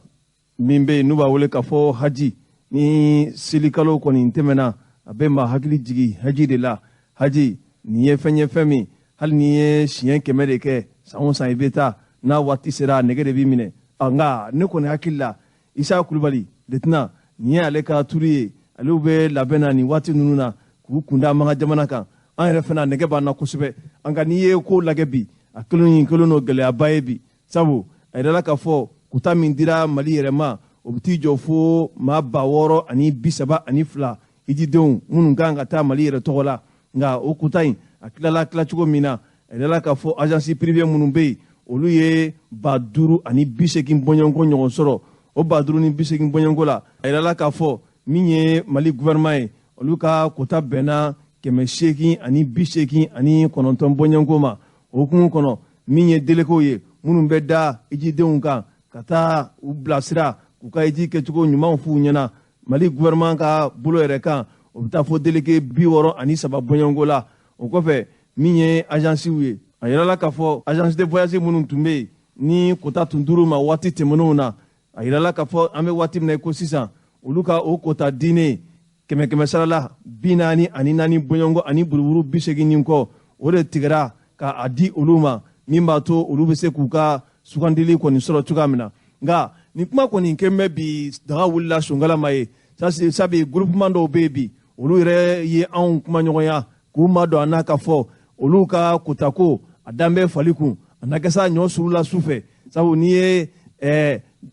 min bɛ yen n'u b'a wele k'a fɔ haji, ni selikalo kɔni tɛmɛna, a bɛ maa hakili jigin haji de la. Haji Nin ye fɛn ye, fɛn min hali n'i ye siɲɛ 100 de kɛ, san o san i bɛ taa, n'a waati sera a nege de b'i minɛ. Nka ne kɔni hakili la, Isa Kulubali lieutenant, nin ye ale ka turu ye. Ale bɛ labɛn na nin waati ninnu na k'u kunda Maka jamana kan. An yɛrɛ fana nege b'an na kosɛbɛ. Nka n'i ye ko lajɛ bi, a kelen in kelen don gɛlɛyaba ye bi, sabu a yirala k'a fɔ kuta min dira Mali yɛrɛ ma, o bɛ t'i jɔ fo maa 6032 hijidenw minnu kan ka taa Mali yɛrɛ tɔgɔ la. Nka o kuta in a tilala tilacogo min na, a yirala k'a fɔ agence privée minnu bɛ yen, olu ye 5080 bɔɲɔgɔnko ɲɔgɔn sɔrɔ. O 5080 bɔɲɔgɔnko la, a yirala k'a fɔ min ye Mali gouvernement ye, olu ka kota bɛnna 889 bɔɲɔgɔnko ma. O hukumu kɔnɔ, min ye délégués ye minnu bɛ da hijidenw kan ka taa u bilasira k'u ka hiji kɛcogo ɲumanw f'u ɲɛna Mali gouvernement ka bolo yɛrɛ kan, o bɛ taa fo délégué 63 bɔɲɔgɔnko la. O kɔfɛ, min ye agensiw ye, a yirala k'a fɔ agence de voyage minnu tun bɛ yen ni kota tun dir'u ma waati tɛmɛnenw na, a yirala k'a fɔ an bɛ waati min na i ko sisan, olu ka o kota dinnen kɛmɛ kɛmɛ sara la 44 bɔɲɔgɔnko ani buruburu 80 ni kɔ, o de tigɛra k'a di olu ma, min b'a to olu bɛ se k'u ka sugandili kɔni sɔrɔ cogoya min na. Nka nin kuma kɔni kɛn bɛ bi daga wulila sonkalama ye, sabu groupement dɔw bɛ yen bi, olu yɛrɛ ye anw kumaɲɔgɔnya k'u ma don an na k'a fɔ olu ka kotako a dan bɛ fali kun, a na kɛ sa ɲɔ suru la su fɛ, sabu n'i ye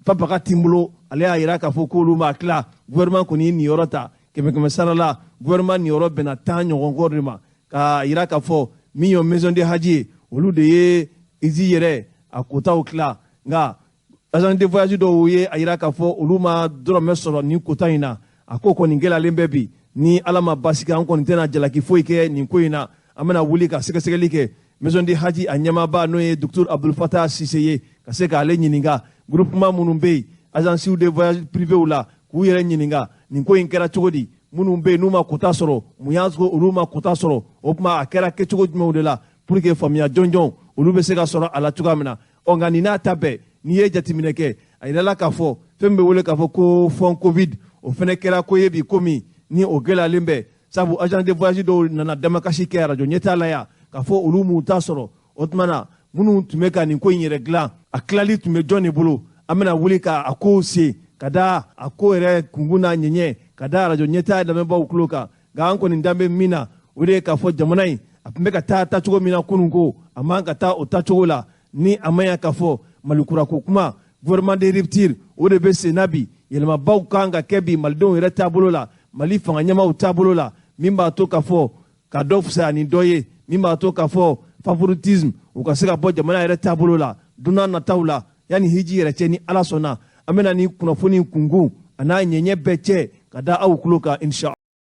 Papa ka Timbolo, ale y'a yira k'a fɔ k'olu ma tila. Gouvernement kɔni ye niyɔrɔ ta kɛmɛ kɛmɛ sara la, gouvernement niyɔrɔ bɛnna 10 ɲɔgɔn kɔ de ma, k'a yira k'a fɔ min ye maison de haji ye, olu de ye hiji yɛrɛ a kotaw tila. Nka agent de voyage dɔw ye a yira k'a fɔ olu ma dɔrɔmɛ sɔrɔ nin kota in na. A ko kɔni gɛlɛyalen bɛ bi. Ni Ala ma basi kɛ, an kɔni tɛna jalaki foyi kɛ nin ko in na. An bɛna wuli ka sɛgɛsɛgɛli kɛ maison de haji a ɲɛmaaba, n'o ye docteur Abdul Fatah Sise ye, ka se k'ale ɲininka groupement minnu bɛ yen agence de voyage privéw la, k'u yɛrɛ ɲininka nin ko in kɛra cogo di, minnu bɛ yen n'u ma kota sɔrɔ, mun y'a to olu ma kota sɔrɔ, o tuma a kɛra kɛcogo jumɛnw de la, pour que faamuya jɔnjɔn olu bɛ se ka sɔrɔ a la cogoya min na. Ɔ nka nin n'a ta bɛɛ, n'i ye jateminɛ kɛ, a yirala k'a fɔ fɛn min bɛ wele k'a fɔ ko fond Covid, o fɛnɛ kɛra ko ye bi, komi ni o gɛlɛyalen bɛ, sabu agent de voyage dɔw nana damakasi kɛ arajo ɲɛtaa la yan k'a fɔ olu m'u ta sɔrɔ. O tuma na, minnu tun bɛ ka nin ko in yɛrɛ dilan, a tilali tun bɛ jɔn de bolo? An bɛna wuli ka a kow sen ka da a ko yɛrɛ kunkun n'a ɲɛɲɛ ka da arajo ɲɛtaa lamɛnbaaw tulo kan. Nka an kɔni dan bɛ min na, o de ye k'a fɔ jamana in a tun bɛ ka taa taacogo min na kunun ko, a man ka taa o taacogo la. Ni a ma ɲa k'a fɔ Malikurako kuma, gouvernement de rupture, o de bɛ sen na bi. Yɛlɛmabaw kan ka kɛ bi malidenw yɛrɛ taabolo la, Mali fanga ɲɛmaaw taabolo la, min b'a to k'a fɔ ka dɔ fisaya ni dɔ ye, min b'a to k'a fɔ favoritisme u ka se ka bɔ jamana yɛrɛ taabolo la don n'a nataw la. Yanni hiji yɛrɛ cɛ, ni Ala sɔnna, an bɛna ni kunnafoni kunkun a n'a ɲɛɲɛ bɛɛ cɛ ka da aw tulo kan, insha.